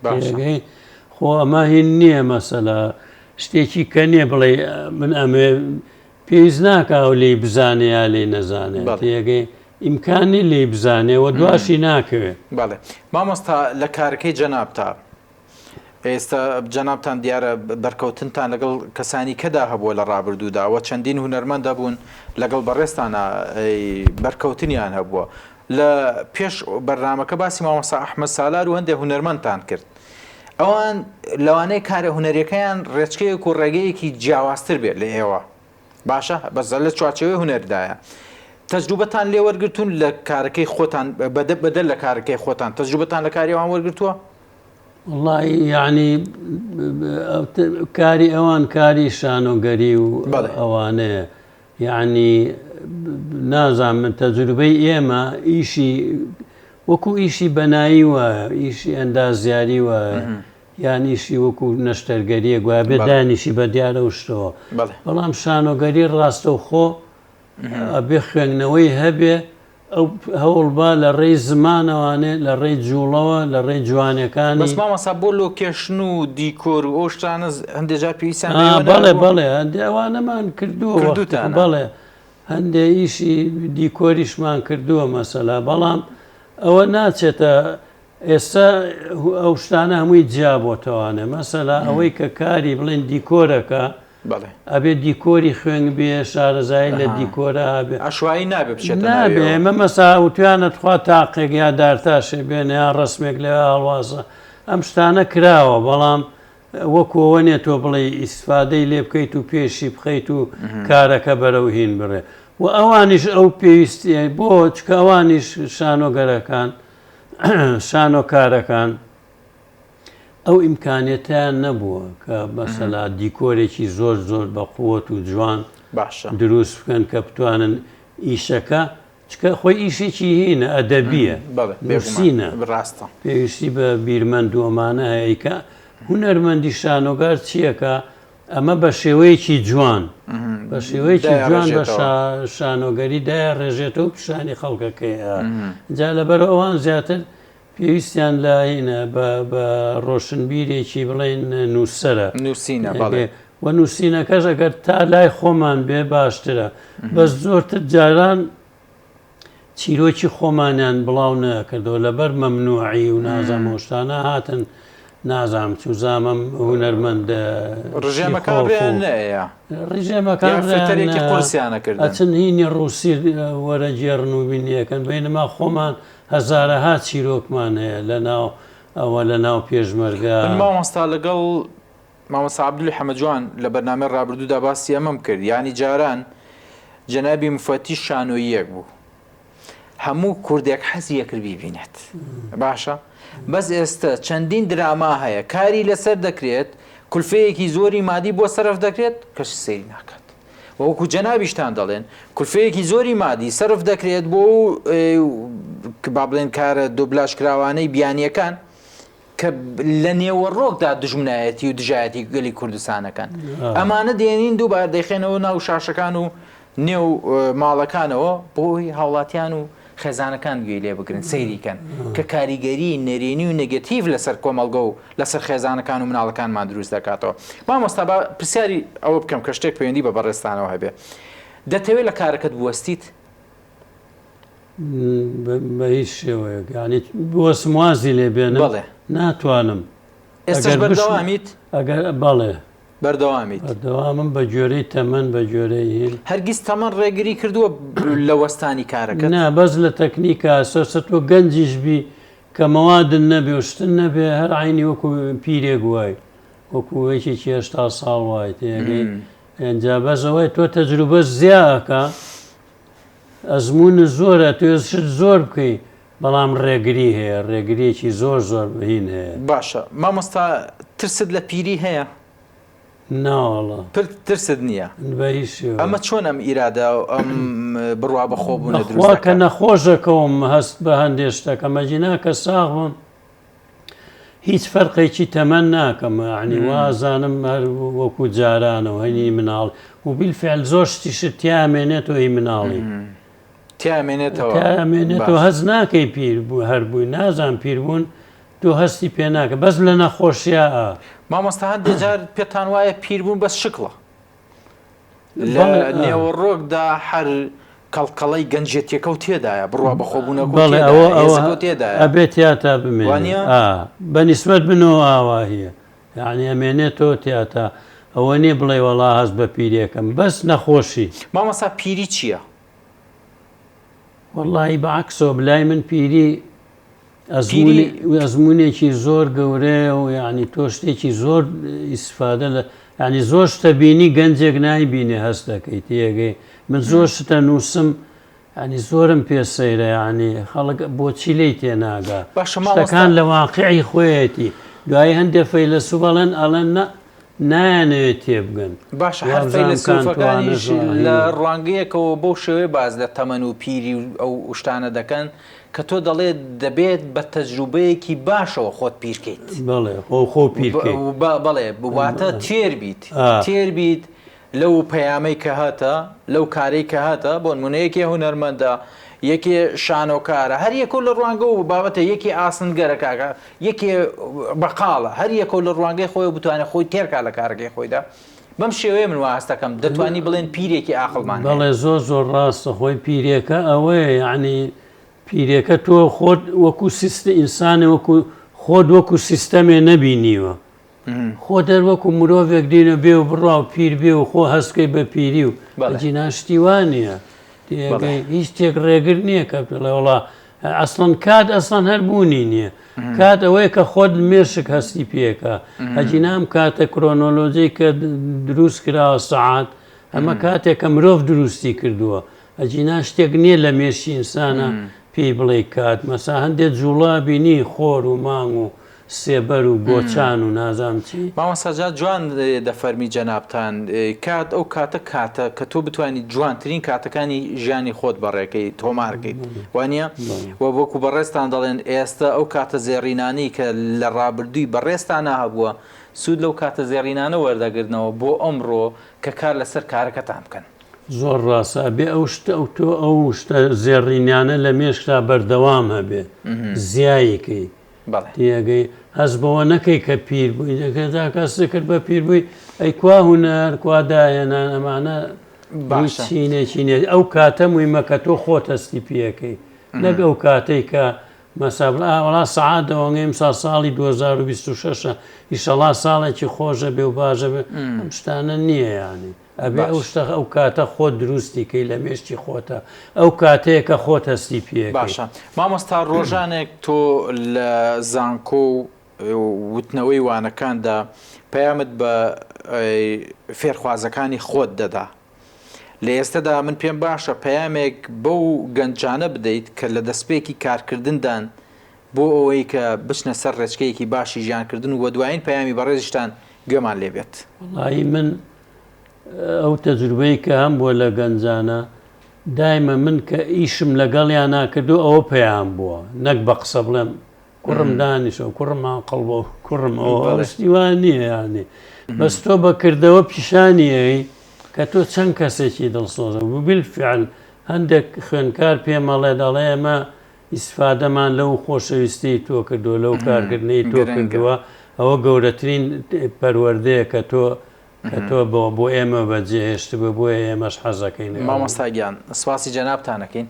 Speaker 2: تێگەی خۆ ئەمە هین نییە مەسەلە شتێکی کە نییە بڵێ من ئەمێ پێویست ناکا ئەو لێی بزانێ یا لێی نەزانێ تێگەی ئیمکانی لێی بزانێ و دواشی ناکەوێ.
Speaker 1: بەڵێ مامۆستا لە کارەکەی جەنابتا ئێستا جەنابتان دیارە بەرکەوتنتان لەگەڵ کەسانی کەدا هەبووە لە ڕابردوودا و چەندین هونەرمەند هەبوون لەگەڵ بەڕێزتانا بەرکەوتنیان هەبووە لە پێش بەرنامەکە باسی مامۆستا ئەحمەد سالار و هەندێک هونەرمەندتان کرد ئەوان لەوانەیە کارە هونەریەکەیان ڕێچکەیەک و ڕێگەیەکی جیاوازتر بێت لە ئێوە باشە بەس لە چوارچێوەی هونەردایە تەجروبەتان لێ وەرگتون لە کارەکەی خۆتان بەدەر لە کارەکەی خۆتان تەجروبەتان لە کاری ئەوان وەرگتووە؟
Speaker 2: وەڵی یعنی کاری ئەوان کاری شانۆگەری و ئەوانەیە یعنی نازانم من تەجروبەی ئێمە ئیشی وەکو ئیشی بەنایی وایە ئیشی ئەندازیاری وایە یان ئیشی وەکو نەشتەرگەریە گوایە بێ دانیشی بە دیارە و شتەوە بەڵام شانۆگەری ڕاستەوخۆ ئەبێ خوێندنەوەی هەبێ ئەو هەوڵبا لە ڕێی زمانەوانێ لە ڕێی جوڵەوە لە ڕێی جوانەکانی
Speaker 1: بەس مامۆستا بۆ location و دیکۆر و ئەو شتانە هەندێک جار پێویستیان
Speaker 2: بەڵێ بەڵێ هەندێ ئەوانەمان کردووە بەڵێ هەندێ ئیشی دیکۆریشمان کردووە مەسەلا بەڵام ئەوە ناچێتە ئێستا ئەو شتانە هەمووی جیا بۆتەوانێ مەسەلا ئەوەی کە کاری بڵێن دیکۆرەکە ئەبێ دیکۆری خوێنگ بێ شارەزایی لە دیکۆرە هەبێ
Speaker 1: عەشوایی نابێ بچێتە
Speaker 2: نابێ ئێمە مەسا وتویانە تخوا تاقێک یا دارتاشێ بێنە یا ڕەسمێک لەوێ هەڵواسە ئەم شتانە کراوە بەڵام وەکو ئەوە نیە تۆ بڵێی ئیسفادەی لێ بکەیت و پێشی بخەیت و کارەکە بەرەو هین بڕێ و ئەوانیش ئەو پێویستی بۆ چکە ئەوانیش شانۆگەرەکان شانۆکارەکان ئەو ئیمکانیەتیان نەبووە کە مەسەلا دیکۆرێکی زۆر زۆر بە قوت و جوان
Speaker 1: باشە
Speaker 2: دروست بکەن کە بتوانن ئیشەکە چکە خۆی ئیشێکی هینە ئەدەبیە نووسینە
Speaker 1: ڕاستە
Speaker 2: پێویستی بە بیرمەند و ئەمانە هەیە کە هونەرمەندی شانۆگار چیەکە ئەمە بە شێوەیەکی جوان بە شێوەیەکی جوان بە شانۆگەری دایە ڕێژێتەوە پیشانی خەڵکەکەی جا لەبەر ئەوان زیاتر پێویستیان لە هینە بە ڕۆشنبیرێکی بڵێن نووسەرە
Speaker 1: نووسینە بەڵێ
Speaker 2: و نووسینەکەش ئەگەر تا لای خۆمان بێ باشترە بەس زۆرتر جاران چیرۆکی خۆمانیان بڵاو نەکردەوە لەبەر مەمنوعی و نازانم ئەو شتانە هاتن نازانم چوزامم هونەرمەند
Speaker 1: ڕژێمەکان ڕێیان نەیە
Speaker 2: ڕژێمەکان
Speaker 1: یا فلتەرێکی قورسیانە کردن
Speaker 2: ئەچن هینی ڕوسی وەرەگێڕن و بینیەکەن بینما خۆمان هەزارەها چیرۆکمان هەیە لەناو ئەوە لەناو پێشمەرگە.
Speaker 1: من مامۆستا لەگەڵ مامۆستا عەبدولی حەمەجوان لە بەرنامەی ڕابردوودا باسی ئەمەم کرد یانی جاران جەنابی مفەتیش شانۆییەک بوو هەموو کوردێک حەزی ئەکرد بیبینێت باشە بەس ئێستا چەندین دراما هەیە کاری لەسەر دەکرێت کولفەیەکی زۆری مادی بۆ سەرف دەکرێت کەس سەیری ناکات وەکو جەنابیشتان دەڵێن کولفەیەکی زۆری مادی سەرف دەکرێت بۆ با بڵێن کارە دۆبلاژ کراوانەی بیانیەکان کە لە نێوەڕۆکدا دژمنایەتی و دژایەتی گەلی کوردستانەکەن ئەمانە دێنین دووبار دەیخێنەوە ناو شاشەکان و نێو ماڵەکانەوە بۆی هاوڵاتیان و خێزانەکان گوێی لێ بگرن سەیری کەن کە کاریگەری نەرێنی و نێگەتیڤ لەسەر کۆمەڵگە و لەسەر خێزانەکان و مناڵەکانمان دروست دەکاتەوە مامۆستا با پرسیاری ئەوە بکەم کە شتێک پەیوەندی بە بەڕێزتانەوە هەبێ دەتەوێت لە کارەکەت بوەستیت؟
Speaker 2: بە هیچ شێوەیەک یانی بوەستم وازی لێ بێنم
Speaker 1: بەڵێ
Speaker 2: ناتوانم
Speaker 1: ئێستاش بەردەوامیت؟
Speaker 2: ئەگەر بەڵێ
Speaker 1: بەردەوامیت؟
Speaker 2: بەردەوامم بە گوێرەی تەمەن بە گوێرەی هین.
Speaker 1: هەرگیز تەمەن ڕێگری کردووە لە وەستانی کارەکەت؟
Speaker 2: نا بەس لە تەکنیکا سەرسە تۆ گەنجیش بی کە مەوادت نەبێ و شتت نەبێ هەر عەینی وەکو پیرێک وای. وەکو یەکێکی 80 ساڵ وای تێگەی ئینجا بەس ئەوەی تۆ تەجروبە زیا ئەکا ئەزموونت زۆرە تۆ شت زۆر بکەی بەڵام ڕێگری هەیە ڕێگریەکی زۆر زۆر هین هەیە.
Speaker 1: باشە مامۆستا ترست لە پیری هەیە؟
Speaker 2: ناوەڵا.
Speaker 1: پر ترست نییە؟
Speaker 2: بە هیچ شێوەیەک.
Speaker 1: ئەمە چۆن ئەم ئیرادە و ئەم بڕوا بەخۆبوونە دروست
Speaker 2: بەخوا کە
Speaker 1: دەکات؟
Speaker 2: نەخۆش ئەکەوم هەست بە هەندێ شتەکەم ئەگینا کە ساغ بم هیچ فەرقێکی تەمەن ناکەم یعنی وازانم هەر وەکو جارانەوە هەنی مناڵ و بیلفعل زۆر شتیشت تیا ئەمێنێتەوە هی مناڵی.
Speaker 1: تیا ئەمێنێتەوە
Speaker 2: تیا ئەمێنێتەوە
Speaker 1: باشە.
Speaker 2: هەست ناکەی پیر بوو هەر بووی نازان پیر بوون تۆ هەستی پێ ناکە بەس لە نەخۆشیا ئا.
Speaker 1: مامۆستا هەندێ جار پێتان وایە پیر بوون بەس شکڵە لە
Speaker 2: بەڵێ ئا.
Speaker 1: نێوەڕۆکدا هەر کەڵکەڵەی گەنجێتیەکە و تێدایە بڕوا بەخۆبوونەکە و
Speaker 2: بەڵێ ئەوە
Speaker 1: تێدایە
Speaker 2: ئەوە
Speaker 1: هێزەکە و تێدایە
Speaker 2: ئەبێ تیاتا بمێنێ
Speaker 1: وانییە؟
Speaker 2: ئا بە نیسبەت منەوە ئاواهیە یانی ئەمێنێتەوە تیاتا ئەوە نیە بڵێی وەڵا هەست بە پیریەکەم بەس نەخۆشی.
Speaker 1: مامۆستا پیری چییە؟
Speaker 2: وەڵاهی بە عەکسەوە لای من پیری ئەزموونی ئەزموونێکی زۆر گەورەیە و یعنی تۆ شتێکی زۆر ئیسفادە لە یعنی زۆر شتە بینی گەنجێک نایبینێ هەست دەکەیت تێگەی من زۆر شتە نووسم یعنی زۆرم پێ سەیرە یعنی خەڵک بۆچی لێی تێناگا
Speaker 1: باشە مامۆستا
Speaker 2: شتەکان لە واقعی خۆیەتی دوایی هەندێ فەیلەسوف ئەڵێن ئەڵێن نا نایانەوێت تێبگەن.
Speaker 1: باشە هەر
Speaker 2: وابزانم
Speaker 1: فەیلەسوفەکانیش
Speaker 2: کانتوانەش وا
Speaker 1: لە
Speaker 2: هی.
Speaker 1: ڕوانگەیەکەوە بەو شێوەیە باس لە تەمەن و پیری و ئەو شتانە دەکەن کە تۆ دەڵێ دەبێت بە تەجروبەیەکی باشەوە خۆت پیر کەیت.
Speaker 2: بەڵێ خۆ خۆ پیر کەیت.
Speaker 1: بەڵێ واتە تێر بیت
Speaker 2: ئا.
Speaker 1: تێر بیت لەو پەیامەی کە هەتە لەو کارەی کە هەتە بۆ نمونە یەکێ هونەرمەندە یەکێ شانۆکارە هەر یەکەو لە ڕوانگە و بابەتە یەکێ ئاسنگەرە کاکە یەکێ بەقاڵە هەر یەکەو لە ڕوانگەی خۆی بتوانێت خۆی تێرکا لە کارەکەی خۆیدا بەم شێوەیە من وا هەستەکەم دەتوانی بڵێن پیرێکی ئاقڵمان هەیە.
Speaker 2: بەڵێ زۆر زۆر ڕاستە خۆی پیرێکە ئەوەیە یەعنی پیرێکە تۆ خۆت وەکو سیست ئینسانێ وەکو خۆت وەکو سیستەمێ نەبینیوە خۆت هەر وەکو مرۆڤێک دینە بێ و بڕا و پیر بێ و خۆ هەست کەی بە پیری و ئەگینا شتی وا نییە تێگەی هیچ شتێک ڕێگر نییە کە بڵێ وەڵا ئەسڵەن کات ئەسڵەن هەر بوونی نییە کات ئەوەیە کە خۆت مێشک هەستی پێکە ئەگینا ئەم کاتە کرۆنۆلۆجی کە دروست کراوە سەعات ئەمە کاتێک کە مرۆڤ دروستی کردووە ئەگینا شتێک نییە لە مێشکی ئینسانە پێی بڵێ کات مەسا هەندێک جوڵە بینی خۆر و مانگ و سێبەر و گۆچان و نازانم چی.
Speaker 1: مامۆستا جا جوان دەفەرمی جەنابتان کات ئەو کاتە کاتە کە تۆ بتوانی جوانترین کاتەکانی ژیانی خۆت بەڕێکەی تۆمارکەیت وانە و وەکو بەڕێزتان دەڵێن ئێستا ئەو کاتە زێڕینانەی کە لە ڕابردووی بەڕێزتانە هەبووە سوود لەو کاتە زێڕینانە وەردەگرنەوە بۆ ئەمڕۆ کە کار لەسەر کارەکەتان بکەن.
Speaker 2: زۆر ڕاستە ئەبێ ئەو شتە ئەو تۆ ئەو شتە زێڕینانە لە مێشکتا بەردەوام هەبێ زیایی کەی
Speaker 1: بەڵێ.
Speaker 2: تێگەی هەست بەوە نەکەی کە پیر بووی دەکە جا کەس کرد بە پیر بووی ئەی کوا هونەر کوا داهێنان ئەمانە
Speaker 1: باشە.
Speaker 2: چینێکی نیە ئەو کاتە مویمە کە تۆ خۆت هەستی پێەکەی نەک ئەو کاتەی کە مەسا بڵێ ئا وەڵا سەعات دەوەنگەی ئەمساڵ ساڵی 2026 ئیشەڵا ساڵێکی خۆشە بێ و باشە بێ ئەم شتانە نییە یانی ئەبێ ئەو
Speaker 1: باش.
Speaker 2: شتە ئەو کاتە خۆت دروستی کەی لە مێشکی خۆتە ئەو کاتەیە کە خۆت هەستی پێ ئەکەی.
Speaker 1: باشە مامۆستا ڕۆژانێک تۆ لە زانکۆ و وتنەوەی وانەکاندا پەیامت بە فێرخوازەکانی خۆت دەدا لە ئێستەدا من پێم باشە پەیامێک بەو گەنجانە بدەیت کە لە دەستپێکی کارکردندان بۆ ئەوەی کە بچنە سەر ڕێچکەیەکی باشی ژیانکردن و دوایین پەیامی بەڕێزیشتان گوێمان لێ بێت.
Speaker 2: وەڵایی من ئەو تەجروبەی کە هەم بووە لە گەنجانە دایمە من کە ئیشم لەگەڵیانا کردو ئەوە پەیام بووە نەک بە قسە بڵێم کوڕم دانیشە کوڕم ئاقڵ بۆ کوڕم ئەوە ئەو شتی وا نییە یانی بەس تۆ بە کردەوە پیشانی ئەی کە تۆ چەند کەسێکی دڵسۆزە و بالفعل هەندێک خوێندکار پێمەڵێ دەڵێ ئێمە ئیسفادەمان لەو خۆشەویستیەی تۆ کردووە لەو کارکردنەی تۆ کردووە ئەوە گەورەترین پەروەردەیە کە تۆ کە تۆ بۆ بۆ ئێمە بەجێهێشتبوو بۆیە ئێمەش حەزەکەین
Speaker 1: مامۆستا گیان سپاسی جەنابتان ئەکەین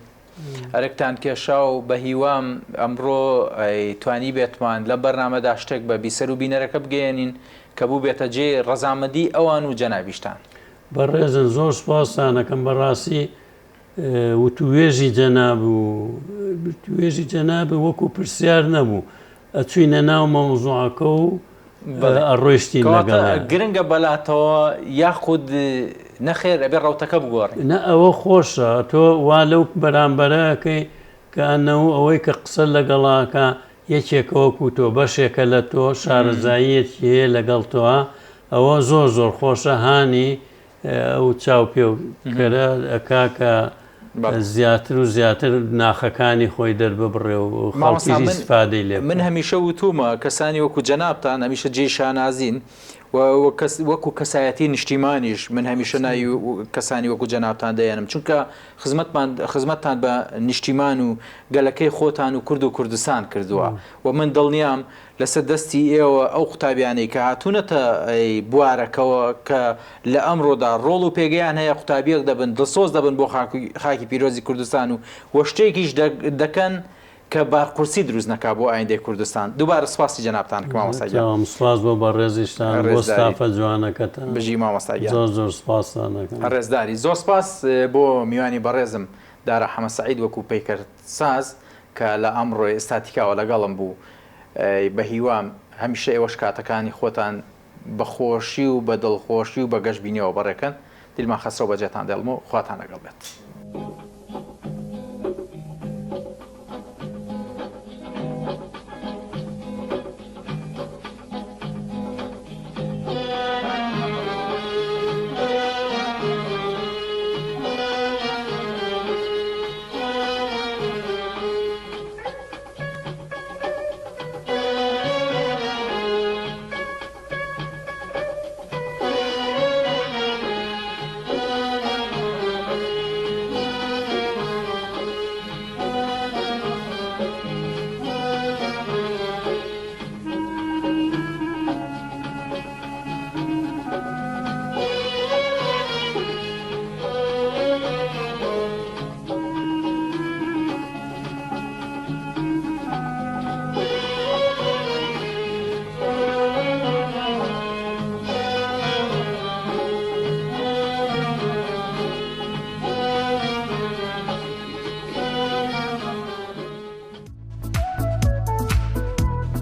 Speaker 1: ئەرکتان کێشا و بە هیوام ئەمڕۆ توانیبێتمان لەم بەرنامەدا شتێک بە بیسەر و بینەرەکە بگەیەنین کە بووبێتە جێی ڕەزامەندی ئەوان و جەنابیشتان.
Speaker 2: بەڕێزن زۆر سپاستان ئەکەم بەڕاستی وتووێژی جەناب و وتووێژی جەناب وەکو پرسیار نەبوو ئەچوینە ناو مەوزوعەکە و. ئەڕۆیشتین
Speaker 1: کەواتە
Speaker 2: لەگەڵیان.
Speaker 1: گرنگە بەلاتەوە یاخود نەخێر ئەبێ ڕەوتەکە بگۆڕین؟
Speaker 2: نا ئەوە خۆشە تۆ وا لەو بەرامبەرە ئەکەی کە ئەنەو ئەوەی کە قسە لەگەڵا ئەکا یەکێکە وەکو تۆ بەشێکە لە تۆ شارەزاییەکی هەیە لەگەڵ تۆا ئەوە زۆر زۆر خۆشە هانی ئەو چاوپێوکەرە ئەکا کە زیاتر و زیاتر ناخەکانی خۆی دەرببڕێ و
Speaker 1: مامۆستا
Speaker 2: خەڵکیش
Speaker 1: من
Speaker 2: ئیستفادەی لێ
Speaker 1: من
Speaker 2: بکا.
Speaker 1: هەمیشە وتوومە کەسانی وەکو جەنابتان هەمیشە جێی شانازین و وەکو کەسایەتی نیشتیمانیش من هەمیشە ناوی کەسانی وەکو جەنابتان دەێنم چونکە خزمەتمان خزمەتتان بە نیشتیمان و گەلەکەی خۆتان و کورد و کوردستان کردووە و من دڵنیام لەسەر دەستی ئێوە ئەو قوتابیانەی کە هاتوونەتە بوارەکەوە کە لە ئەمڕۆدا ڕۆڵ و پێگەیان هەیە قوتابیەک دەبن دڵسۆز دەبن بۆ خاکی پیرۆزی کوردستان و وە شتێکیش دەکەن کە بارقورسی دروست نەکا بۆ ئایندەی کوردستان. دووبارە سوپاسی جەنابتان ئەکەم مامۆستا گیان.
Speaker 2: تەمام سوپاس بۆ بەڕێزیشتان بۆ
Speaker 1: ڕێزداری.
Speaker 2: ستافە جوانەکەتان.
Speaker 1: بژی مامۆستا گیان.
Speaker 2: زۆر زۆر سوپاستان ئەکەم.
Speaker 1: ڕێزداری. زۆر سوپاس بۆ میوانی بەڕێزم دارا حەمە سەعید وەکو پەیکەرساز کە لە ئەمڕۆی ئستاتیکاوە لەگەڵم بوو. بە هیوام هەمیشە ئێوەش کاتەکانی خۆتان بە خۆشی و بە دڵخۆشی و بە گەشبینیەوە بەڕێکەن. دیلمان خەسرەو بەجێتان دێڵم و خواتان لەگەڵ بێت.